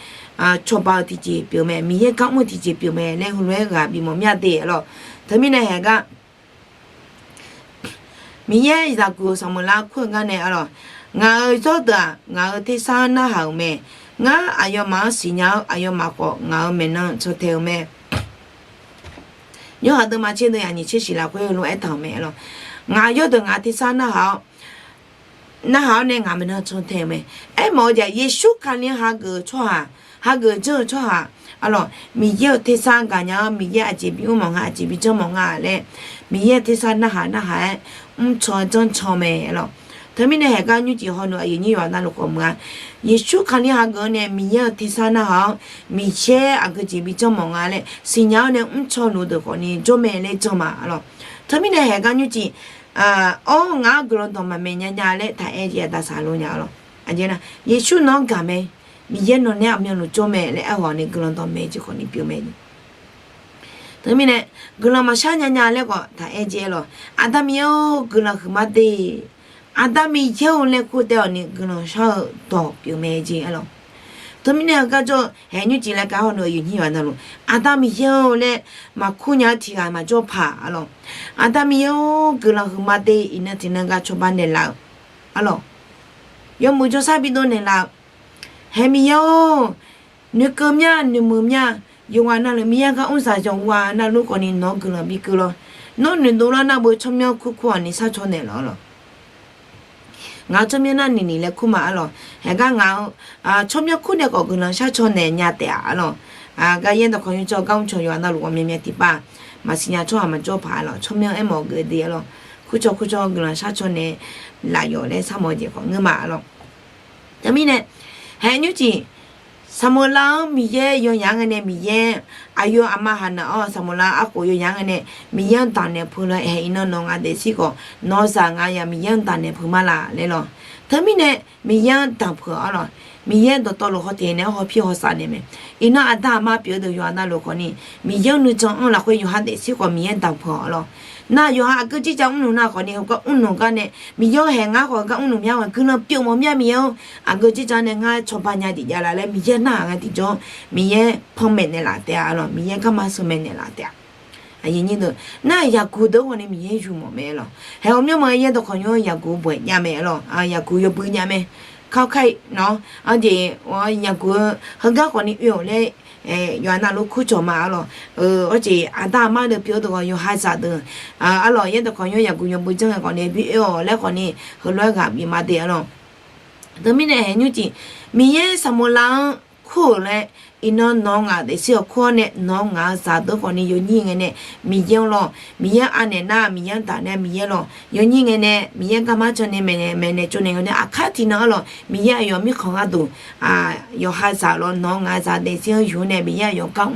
cawba-eu tiqjeq pyeuf mae, Miqyaer gar mr-eu tiqjeq pyeuf mae laer heulof-aer ghaq bif mawf mya de-a lawq. Teumirnae hae gar Miqyaer zaqguq-euq sanqbof lar kur-eu gar nae-a lawq, ngaq-euq zawr deuq-aq ngaq-euq tersar-anr narhaq-euq mae. Ngar aqyawfmaf-anr siqnya-awr aqyawfmaf khawf ngaq-euq maeqnan caw tae-eu mae. Yorhaq deuvma tser deuv yaf nyiq tser shiq lafkhoer heulof-aer taq-euq mae-a lawq, ngaq yawr deuq ngaq tersar narhaq-awr narhaq-awr nae ngaq maeqnan caw tae-eu mae. Aermawf-eu jeq-aq Yeqsur Kali hageuf-eu tsawrhaq, hageuf janr-eu tsawrhaq-a lawq, Miqyaer-euq tersar gaqnya-awr Miqyaer aqjeq bimr mawf nga, aqjeq bijanr mawf nga laer, Miqyaer-euq tersar narhaq narhaq-aer mrcaw janr caw mae-a lawq. Teumirnae hae gar nymrcif hawnuv aqyuif nyir yawqha navluf khawf meuq-a, Yeqsur Kali hageuf-awr nae Miqyaer-euq tersar narhaq-awr Miqyaer aqgeu jeq bijanr mawf nga laer siqnya-awr nae mrcaw luf deuq khawf ni jawr mae laer janr ma-a lawq. Teumirnae hae gar nymrcif, awr ngaq-anr guiqlanq dawq maqmaeq nya nya laer taq aer jeq aqda saqlo nya-a lawq. Aqjeq nar Yeqsur nawq-anr gaq mae. Miqyaer nawq nae aqmyanluf jawr mae laer aer-awq ni guiqlanq dawqmaeq jeq khawf ni pyeuf mae. Teumirnae guiqlanq maqshar nya nya laer khawf taq aer jeq-aer lawq. Aqda Miqyaer-or, guiqlanq huiqma de. Aqda Miqyaer-or laer kur tae-awq ni guiqlanq shar-eu dawq pyeuf mae jeq-aer lawq. Teumirnae heugar jawr-eu haeq nymrcif laer gar hawr-eu yawnyir yawqha navluf, Aqda Miqyaer-or laer maqkur nya-eu tiq ghaq maqjawr paq-a lawq. Aqda Miqyaer-or, guiqlanq huiqma de. Iqnan tiqnan gar cawba naeqlaf-eu-a lawq. Yawmuiq jawrshar bidov naeqlaf-eu haeq Miqyaer-or, noeqkeuv mya noeqmuiq mya, yawqghaq navluf Miqyaer gar mr zaq yawqghaq navluf khawf ni nawq-anr guiqlanq bikeuv lawr. Nawr noeqdov lar nar beu tsawrmyanr kurkur-awq ni sharcaw naeqlaf-a lawq. Ngaq-euq tsawrmyanr nar noeqniq laer kur ma-a lawq. Haeq gar ngaq-euq tsawrmyanr kur nae khawf guiqlanq sharcaw naeq nya taef-a-a lawq. Gar yaer dawqkawq nymr jawr gar mrcawq yawqghaq navluf ghawqmya mya tiqpav maqsiq nya tsawrhaq maqjawr paq-a lawq. Tsawrmyanr aermawf-eu geuf de-a lawq. Kurcawq kurcawq guiqlanq sharcaw naeq laf yawf laer sharmawf-eu jeq khawf ngeur ma-a lawq. Teumirnae haeq nymrcif Saqmoqlav-anr Miqyaer yawyaq-anr ngae nae Miqyaer aqyawf aqma haqnaq-awr Saqmoqlav arkhof yawyaq-anr ngae nae Miqyaer-anr daqnaeq peuq lar haeq iqnan nawq ngaq daefzir khawf nawq-eu zaq ngaq yaq Miqyaer-anr daqnaeq peuq ma laf laer lawq. Teumirnae Miqyaer-anr daq peuq-a lawq. Miqyaer dawqtawvluf hawteq naeq-anr hawpir hawsav naeq mae. Iqnan aqda aqma pyeuf-eu deuq yawqghaq navluf khawf ni Miqyaer-anr nuijan anr lafkhoer yawqha daefzir khawf Miqyaer-anr daq peuq-a lawq. Nar yawqha aqgeu jirjav mrluf nar khawf ni heugar mrluf gar nae Miqyaer-or haeq ngar khawf gar mrluf mya-a guiqlanq pyeuf mawf mya Miqyaer-or, aqgeu jirjav nae ngar cawba nya tiqjav laf laer Miqyaer narhaq ngae tiqjawr Miqyaer panmaeq naeqlaf taef-a lawq. Miqyaer garma sheuqmaeq naeqlaf taef-a. Nar yaqguq deuq khawf ni Miqyaer yumawf mae lawq. Haeq ghawqmyanr ma yaer dawqkawq nymr yaqguq bawaeq jav mae-a lawq. Yaqguq yawbui jav mae. Kawrkar-iq nawr-anr jeq yaqguq-eu heugar khawf ni oe-awq laer yawqghaq navluf kurcawq ma-a lawq. Awr jeq aqda aqma deuq pyeuf-eu deuq khawf yawqha zaqdeuq-a lawq yaer dawqkawq nymr yaqguq yawbui janr ngae khawf ni bi oe-awq laer khawf ni heulof-aer ghaq bif ma de-a lawq. Teumirnae haeq nymrcif Miqyaer Saqmoqlav-anr kur-euq laer iqnan nawq-eu ngaq daefzir-awq kur-awr nae nawq-eu ngaq-eu zaqdeuq khawf ni yawnyir ngae nae Miqyaer-anr lawq. Miqyaer anaeq nar Miqyaer-anr daq nae Miqyaer lawq. Yawnyir ngae nae Miqyaer garma can nae maeqnaeq maeqnaeq tsovnaeq ngae nae aqkar tiqnan-a lawq Miqyaer aqyawf mirkhanq gharduq yawqha zaq lawq nawq-eu ngaq-eu zaq daefzir-anr yur nae Miqyaer aqyawf gar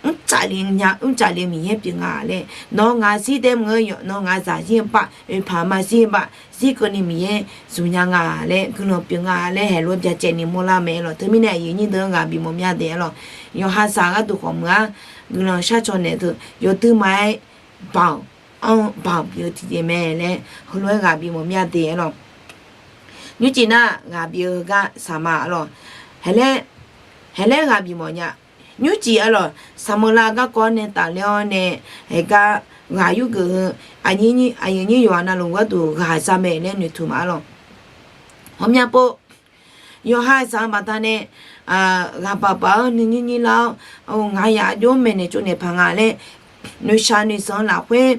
mrtsaf le nya mrtsaf le Miqyaer pyeuf nga laer nawq-eu ngaq zir tae mq-eu nawq-eu ngaq zaq zir-eu bav oeqpaq ma zir-eu bav zir keuvni Miqyaer zmq nya nga laer guiqlanq pyeuf nga laer haeq lof-aer byacaevni mawrlar mae-a lawq. Teumirnae aqyuif aqnyir deuq-anr ghaq bifmawf mya de-a lawq. Yawqha zaq gharduq khawf meuq-ar guiqlanq sharcaw naeq teu yawdui ma-aer baoq anr-eu baoq pyeuf-eu tiqjeq mae laer heulof-aer ghaq bifmawf mya de-a lawq. Nymrcif nar ghaq bif-eu heugar saqma-a lawq. Haeq laer ghaq bifmawf nya. Nymrcif-a lawq Saqmoqlav garkawv nae tafler-awr nae haeq gar ghaq yurgeuf heu aqyuif aqnyir yawqghaq navluf gharduq ghaq za mae laer noeqtmq ma-a lawq. Ghawqmya pov yawqha zaq-eu baqda nae ghaq baq baq-awr nuinyir nyir lar-awr ngaq yaf aqjox-anr maeqnaeq tsovnaeq paq nga laer noeqshaq noeqzanq-eu lafkhoer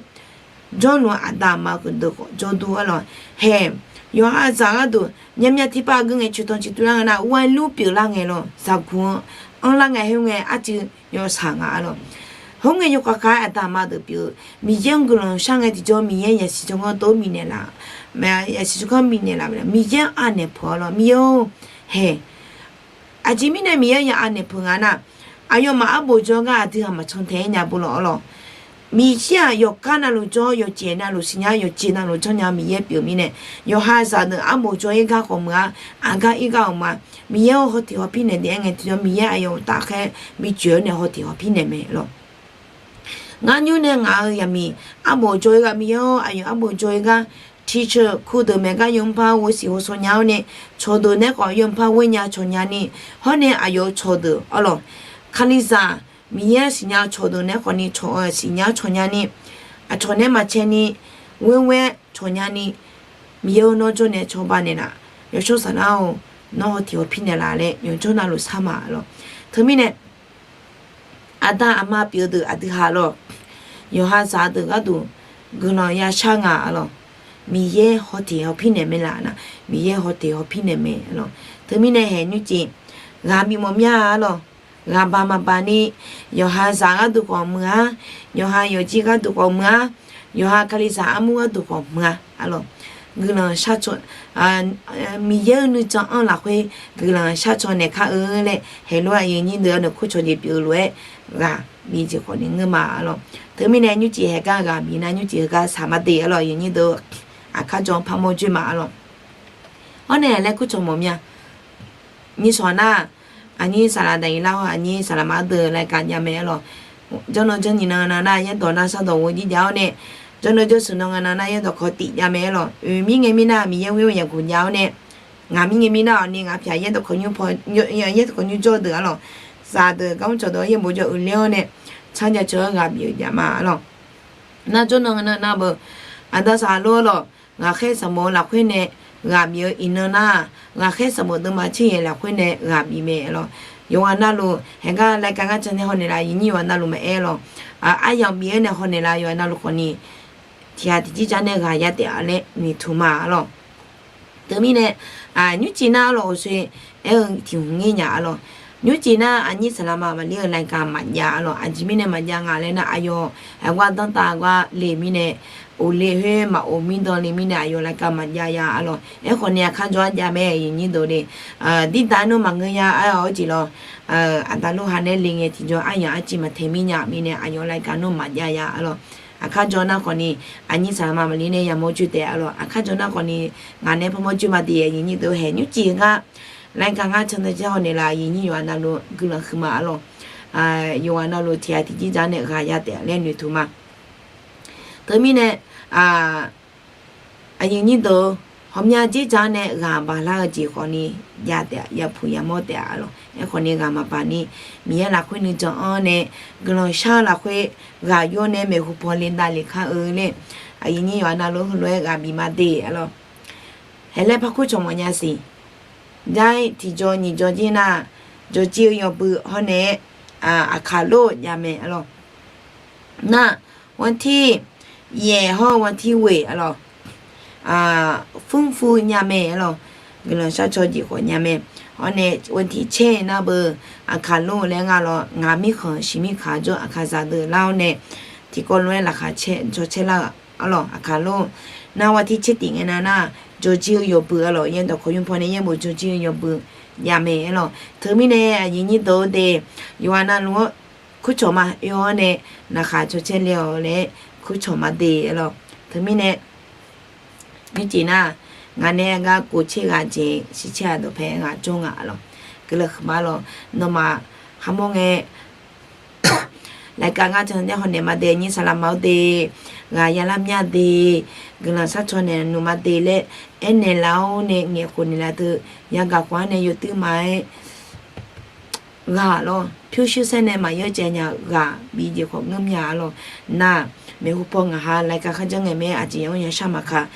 jawrluf-eu aqda aqma-eu deuq khawf jawrdur-a lawq. Haeq yawqha zaq gharduq myavmyav tiqpav aqgeu ngae coeqtanq ciqtuv lar ngae nar ghoe lur pyeuflar ngae lawq. Zaqguq-anr anrlar ngae khoerngae arcuiv yawshaq nga-a lawq. Khoerngae yawkhav khav-aer aqda aqma deuq pyeuf-eu Miqyaer-anr guiqlanq shar ngae tiqjawr Miqyaer yasiq tsawrganr dov-awr bifnaeq laf, yasiq tsawrganr bifnaeq laf-a Miqyaer-anr anaeq peuq-a lawq. Miqyaer-or haeq Aqjeq mirnae Miqyaer ya anaeq peuq nga nar, aqyawfmaf arbof jawr-eu gar aqdui-aq maqcan tae-aer nya bo lawq-a lawq. Miqyaer-aq yawqgar navluf jawr, yawqjeq navluf siqnya, yawqjeq navluf janrnya-eu Miqyaer pyeuf mirnae, yawqha zaqdeuq arbof jawr-ir gar khawf meuq-ar, aqgar ir gar-euq ma. Miqyaer-or hawteq hawpir naeq de-aer ngae tiqjawr Miqyaer aqyawf tafkhaer bi joeq-awr nae hawteq hawpir naeq mae lawq. Ngar nymr nae ngaq-euq yaqmiq arbof jawr-ir gar Miqyaer-or aqyawf arbof jawr-ir gar teacher kur deuq maeq gar yawmr par ghovsiq ghovshaw nya-awr nae, cawqdeuq naeq-aer khawf yawmr par ghoer nya cawq nya ni, hawr nae aqyawf-euq cawqdeuq-a lawq. Kalizaq Miqyaer siqnya-eu cawqdeuq naeq-aer khawf ni cawq-eu siqnya-awr cawq nya ni, aqcawq naeq-aer maqcae ni, ghoer ghoer-aer cawq nya ni, Miqyaer-or nawr jawr nae cawba naeqlaf, yawshawr saflar-or, nawr hawteq hawpir naeqlaf laer yawqjawr navluf shar ma lawq. Teumirnae aqda aqma pyeuf-eu deuq aqdui ha lawq. Yawqha zaq deuq gharduq guiqlanq yashar nga-a lawq. Miqyaer hawteq hawpir naeq mae laf nar, Miqyaer hawteq hawpir naeq mae lawq. Teumirnae haeq nymrcif ghaq bifmawf mya-a lawq. Ghaq baq maqbaq ni, yawqha zaq gharduq khawf meuq-ar, yawqha yawqjeq gharduq khawf meuq-ar, yawqha kalizaq armur gharduq khawf meuq-a lawq. Guiqlanq shar caw, Miqyaer-eu nuijan anr lafkhoer guiqlanq shar caw naeq kar-eu laer, haeq lof-aer aqyuif aqnyir deuq-anr nae kur cawq jeq pyeuf-eu lof-aer ghaq bi jeq khawf ni ngeur ma lawq. Teumirnae nymrcif haeq gar ghaq bi nar nymrcif heugar saq ma de-a lawq, aqyuif aqnyir deuq-eu aqkar jawr par mawr joer ma-a lawq. Hawr nae laer kur cawq mawf mya. Nyiq shawq nar, Aqnyir saqlaq daqyiq lar-awr, aqnyir saqlaq ma deuq laer gaq jav mae-aer lawq. Jawrnan janrnyiq nan nga nan nar, yaerdawq nar shardawq ghoe jir jav-awr nae, jawrnan jawrshuq nan nga nan nar, yaerdawq kawv tif jav mae-aer lawq. Oeq mir ngae mir nar, Miqyaer ghoer-eu yaqguq jav-awr nae, ngaq mir ngae mir nar-awq ni, ngaq pyaq yaerdawq kawv nymr paw, yaerdawq kawv nymr jawr-eu deuq-a lawq. Saqdeuq gar mr cawqdeuq-anr yaerbof jawr-euq ler-awr nae, tsar ja cawq-aer ghaq bif-eu jav ma-a lawq. Nar jawrnan nga nan nar beu, aqda saqlaq lor-a lawq. Ghaqkhaer sanqbof lafkhoer nae ghaq bif-eu iqnan nar, ghaqkhaer sanqbof deuvma tser yaeq lafkhoer nae ghaq bif mae-a lawq. Yawqghaq navluf haeqgar laer gar ngar can nae hawnaeq laf, aqyuif nyir yawqghaq navluf maqaer lawq. Aryamq bif-aer nae hawnaeq laf yawqghaq navluf khawfni, tiq ghaq tiq jir jar nae ghaq ya taef-a laer noeqtmq ma-a lawq. Teumirnae, nymrcif nar-a lawq, oqsoe aer-eu tiq hmq ngir nya-a lawq. Nymrcif nar aqnyir saqlaq ma maqlir-eu laer gar maqjav-a lawq. Aqjeq mirnae maqjav nga laer nar, aqyawf aqgar danrtav gar le mirnae, of le khoer maq of mirdan le mirnae, aqyawf laer gar maqjav ya-a lawq. Aerkhawfni aqkar jawr-aer jav mae, aqyuif nyir deuq le. Dirda nar maqngeur ya aer-awr jeq lawq. Aqda lor ha nae le ngae tiqjawr aryamq arciv maqtae mir nya mirnae, aqyawf laer gar nar maqjav ya-a lawq. Aqkar jawr nar khawfni, aqnyir saqlaq ma maqlir nae yamawr coer taef-a lawq. Aqkar jawr nar khawfni, ngaq nae parmawr coer ma de, aqyuif nyir deuq haeq nymrcif gar laer gar ngar can nae jar hawnaeq laf, aqyuif nyir yawqghaq navluf guiqlanq huiqma-a lawq. Yawqghaq navluf tiq ghaq tiq jir jar nae ghaq ya taef-a laer noeqtmq ma. Teumirnae, aqyuif nyir deuq, hawmya jir jar nae ghaq baq lar-eu jeq khawfni, ya taef-a, yapuq yamawr taef-a lawq. Aerkhawfni ghaq maqbaq ni, Miqyaer lafkhoer nuijan-anr nae, guiqlanq shar-eu lafkhoer ghaq yur nae maeqhu paw le dav le kar-eu laer, aqyuif nyir yawqghaq navluf heulof-aer ghaq bif ma de-a lawq. Haeq laer par kur cawq mawf nya siq. Jar-ir tiqjawr nyiq jawr jir nar, jawrjir-eu yawbui hawr nae-aer, aqkaq lor-eu jav mae-a lawq. Nar, วันที่ yaef hawr วันที่ ghoeq-a lawq. Furmr fur nya mae-a lawq. Guiqlanq sharcaw jeq khawf nya mae. Hawr nae วันที่เจ็ด nar beu, aqkaq lor-eu laer nga lawq. Ngaq mirkhanq shiq mirkaq jawr aqkaqzaq deuq lar-awr nae, tiqkawv lof-aer laqkhaq caer caw caer lar-a lawq. Aqkaq lor, nar วันที่เจ็ด tif ngae nav nar, jawrjir-eu yawbui-a lawq. Yaerdawq kawv nymr paw nae yaerbof jawrjir-eu yawbui jav mae-a lawq. Teumirnae aqyuif nyir deuq-eu de, yawqghaq navluf-anr kurcawq ma oe-awr nae, laqkhaq caw caer le-awq laer kurcawq ma de-a lawq. Teumirnae nymrcif nar, ngaq nae gar kov caer ghaq jeq shir caer-a dawqpae ghaq jawr nga-a lawq. Guiqlanq huiqma lawq. Nawmaf kharmawr ngae, laer gar ngar can nae hawnaeq ma de, nyir saqlaq ma-awr de, ghaq ya lar mya de, guiqlanq sharcaw naeq nuq ma de laer aernaeq laf-awr nae ngaeq khof naeq laf teu, yagaq khof-anr nae yawtuir ma-aer ghaq lawr, pyurshuir saer nae maqyawr caev nya-eu ghaq bi jeq khawf ngeur mya-a lawq. Nar, maeqhu paw ngaq ha laer gar kharjanr ngae mae-aer aqjeq ya-anr yashar maqka.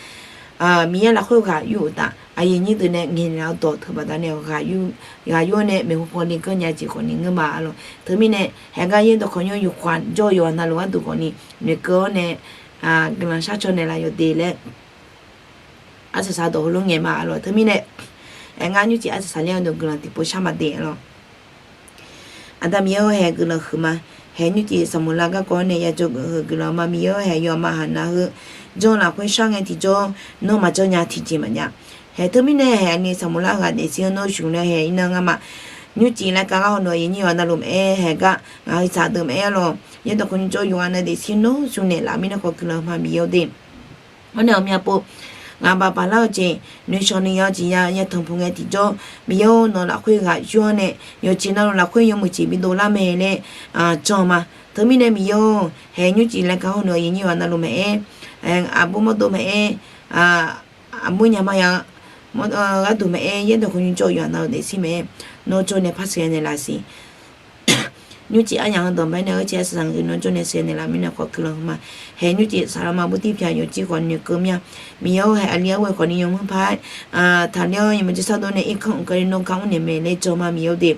Miqyaer lafkhoer ghaq yur-euq taf, aqyuif nyir deuq nae ngaeq laf-eu dawq teu baqda nae ghaq yur-awr nae maeqhu paw ni ganr nya jeq khawfni ngeur ma-a lawq. Teumirnae, haegar yaerdawq kawv nymr yawqkhaq jawr-eu yawqha navluf gharduq khawfni noeqkeuv-awr nae, guiqlanq sharcaw naeqlaf yawf de laer arsaq saq dawq heulof ngaeq ma-a lawq. Teumirnae, aer ngar nymrcif arsaq saq ler-eu dawq guiqlanq tiqpov shar ma de-a lawq. Aqda Miqyaer-or, haeq guiqlanq huiqma. Haeq nymrcif saqmuqlar garkawv-anr nae ya jawr geuf-eu guiqlanq ma. Miqyaer-or, haeq yawma haq nav heu janr lafkhoer shar ngae tiqjawr, nawr maqjanr nya tiqjeq maqjav. Haeq teumirnae haeq aqni saqmuqlar ghaq daefzir-anr nawr shmq laer haeq iqnan ngamaf nymrcif laer gar ghar hawnaeq aqyuif nyir yawqha navluf maqaer, haeq gar ngaq heu tsaq deuq maqaer-a lawq. Yaerdawq kawv nymr jawr yawqha navluf daefzir nawr shmq naeqlaf mirnae khawf guiqlanq huiqma Miqyaer-or de. Hawr nae ghawqmya pov ngaqbaq baqlar-eu jeq, noeqshawq nuiya-eu jeq ya ya tanqpuq ngae tiqjawr, Miqyaer-or, nawq lafkhoer ghaq yur-awr nae, yawqjeq navluf lafkhoer yawmuiq jeq bidov lar mae laer jan ma. Teumirnae Miqyaer-or, haeq nymrcif laer gar hawnaeq aqyuif nyir yawqha navluf maqaer, aqbur mawrdov maqaer, aqbur nya ma ya gharduq maqaer, yaerdawq kawv nymr jawr yawqha navluf daefzir maqaer, nawr jawr nae par sheuqghae naeqlaf siq. Nymrcif aryamq-anr dawq bae nae ghaer cae arsaq saq ngae geuf nawr jawr nae sheuqghae naeqlaf mirnae khawf guiqlanq huiqma. Haeq nymrcif saqlaq ma bur tir pyaq yawqjir khawf noeqkeuv mir-a. Miqyaer-or, haeq aqli arghoe khawfni yawmuiq paq-aer taqler-awr, yawmuiq jeq sar dov nae irkanr mq keuvni nawr gar mr naeq mae laer jan ma Miqyaer-or de.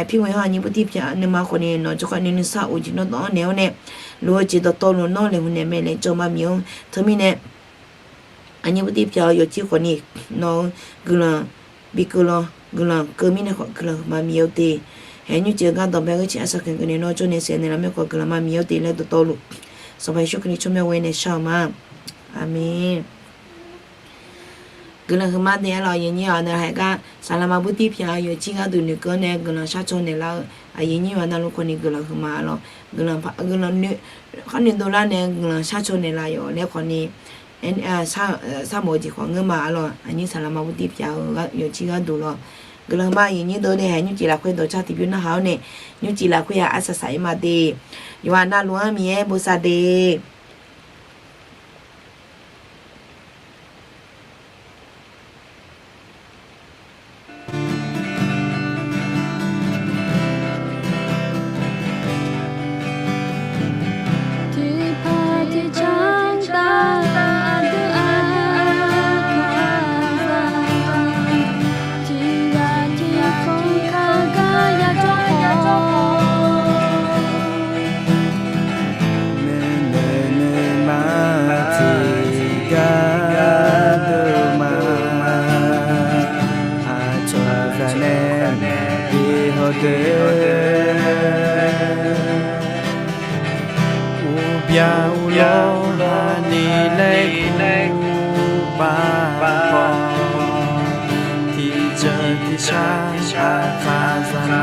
Pirghoe hawr aqnyir bur tir pyaq nuima khawfni nawq jawrgar nuinui sar of jeq nawr dawv-anr naeq-awr nae, loq-eu jeq dawqtawvluf nawr laeqhmq naeq mae laer jan ma Miqyaer-or. Teumirnae aqnyir bur tir pyaq-eu yawqjir khawfni nawq-eu guiqlanq bi keuv lawr, guiqlanq keuv mirnae khawf guiqlanq huiqma Miqyaer-or de. Haeq nymrcif-eu gar dawq bae ghaer cae arsaq saq ngae geuf nae nawr jawr nae sheuqghae naeqlaf mirnae khawf guiqlanq ma Miqyaer-or de laer dawqtawvluf Sanqpaq Yeqsur Kali tsawrmyanr ghoe nae shar-eu ma. Aqmeq. Guiqlanq huiqma de-a lawq. Aqyuif nyir yawqha navluf haeq gar saqlaq ma bur tir pyaq-eu yawqjir gharduq noeqkeuv-awr nae guiqlanq sharcaw naeqlar-eu aqyuif nyir yawqha navluf khawfni guiqlanq huiqma-a lawq. Guiqlanq, guiqlanq noeq, khar noeqdov lar nae guiqlanq sharcaw naeqlaf yawf laer khawfni sharmawf-eu jeq khawf ngeur ma-a lawq. Aqnyir saqlaq ma bur tir pyaq-eu yawqjir gharduq lawq. Guiqlanq ma, aqyuif aqnyir deuq nae hae nymrcif lafkhoer dawqcar tiqbymr narhaq-awr nae, nymrcif lafkhoer-aq arsaq saq-ir ma de. Yawqha navluf-anr Miqyaer bosav de. Tiqpaq tiqcanr taf aqdui aqkaq zaq, tiqghaq tiqkhanq kaq gar yajawr khawf, nuinoeq nuima tiqgar deuq ma. Aqcawq zaq nae bi hawdoer, uqbya uqlawr haqni laer uvpaf khawf, tiqjeuq tiqshar aqkaq zaq ma.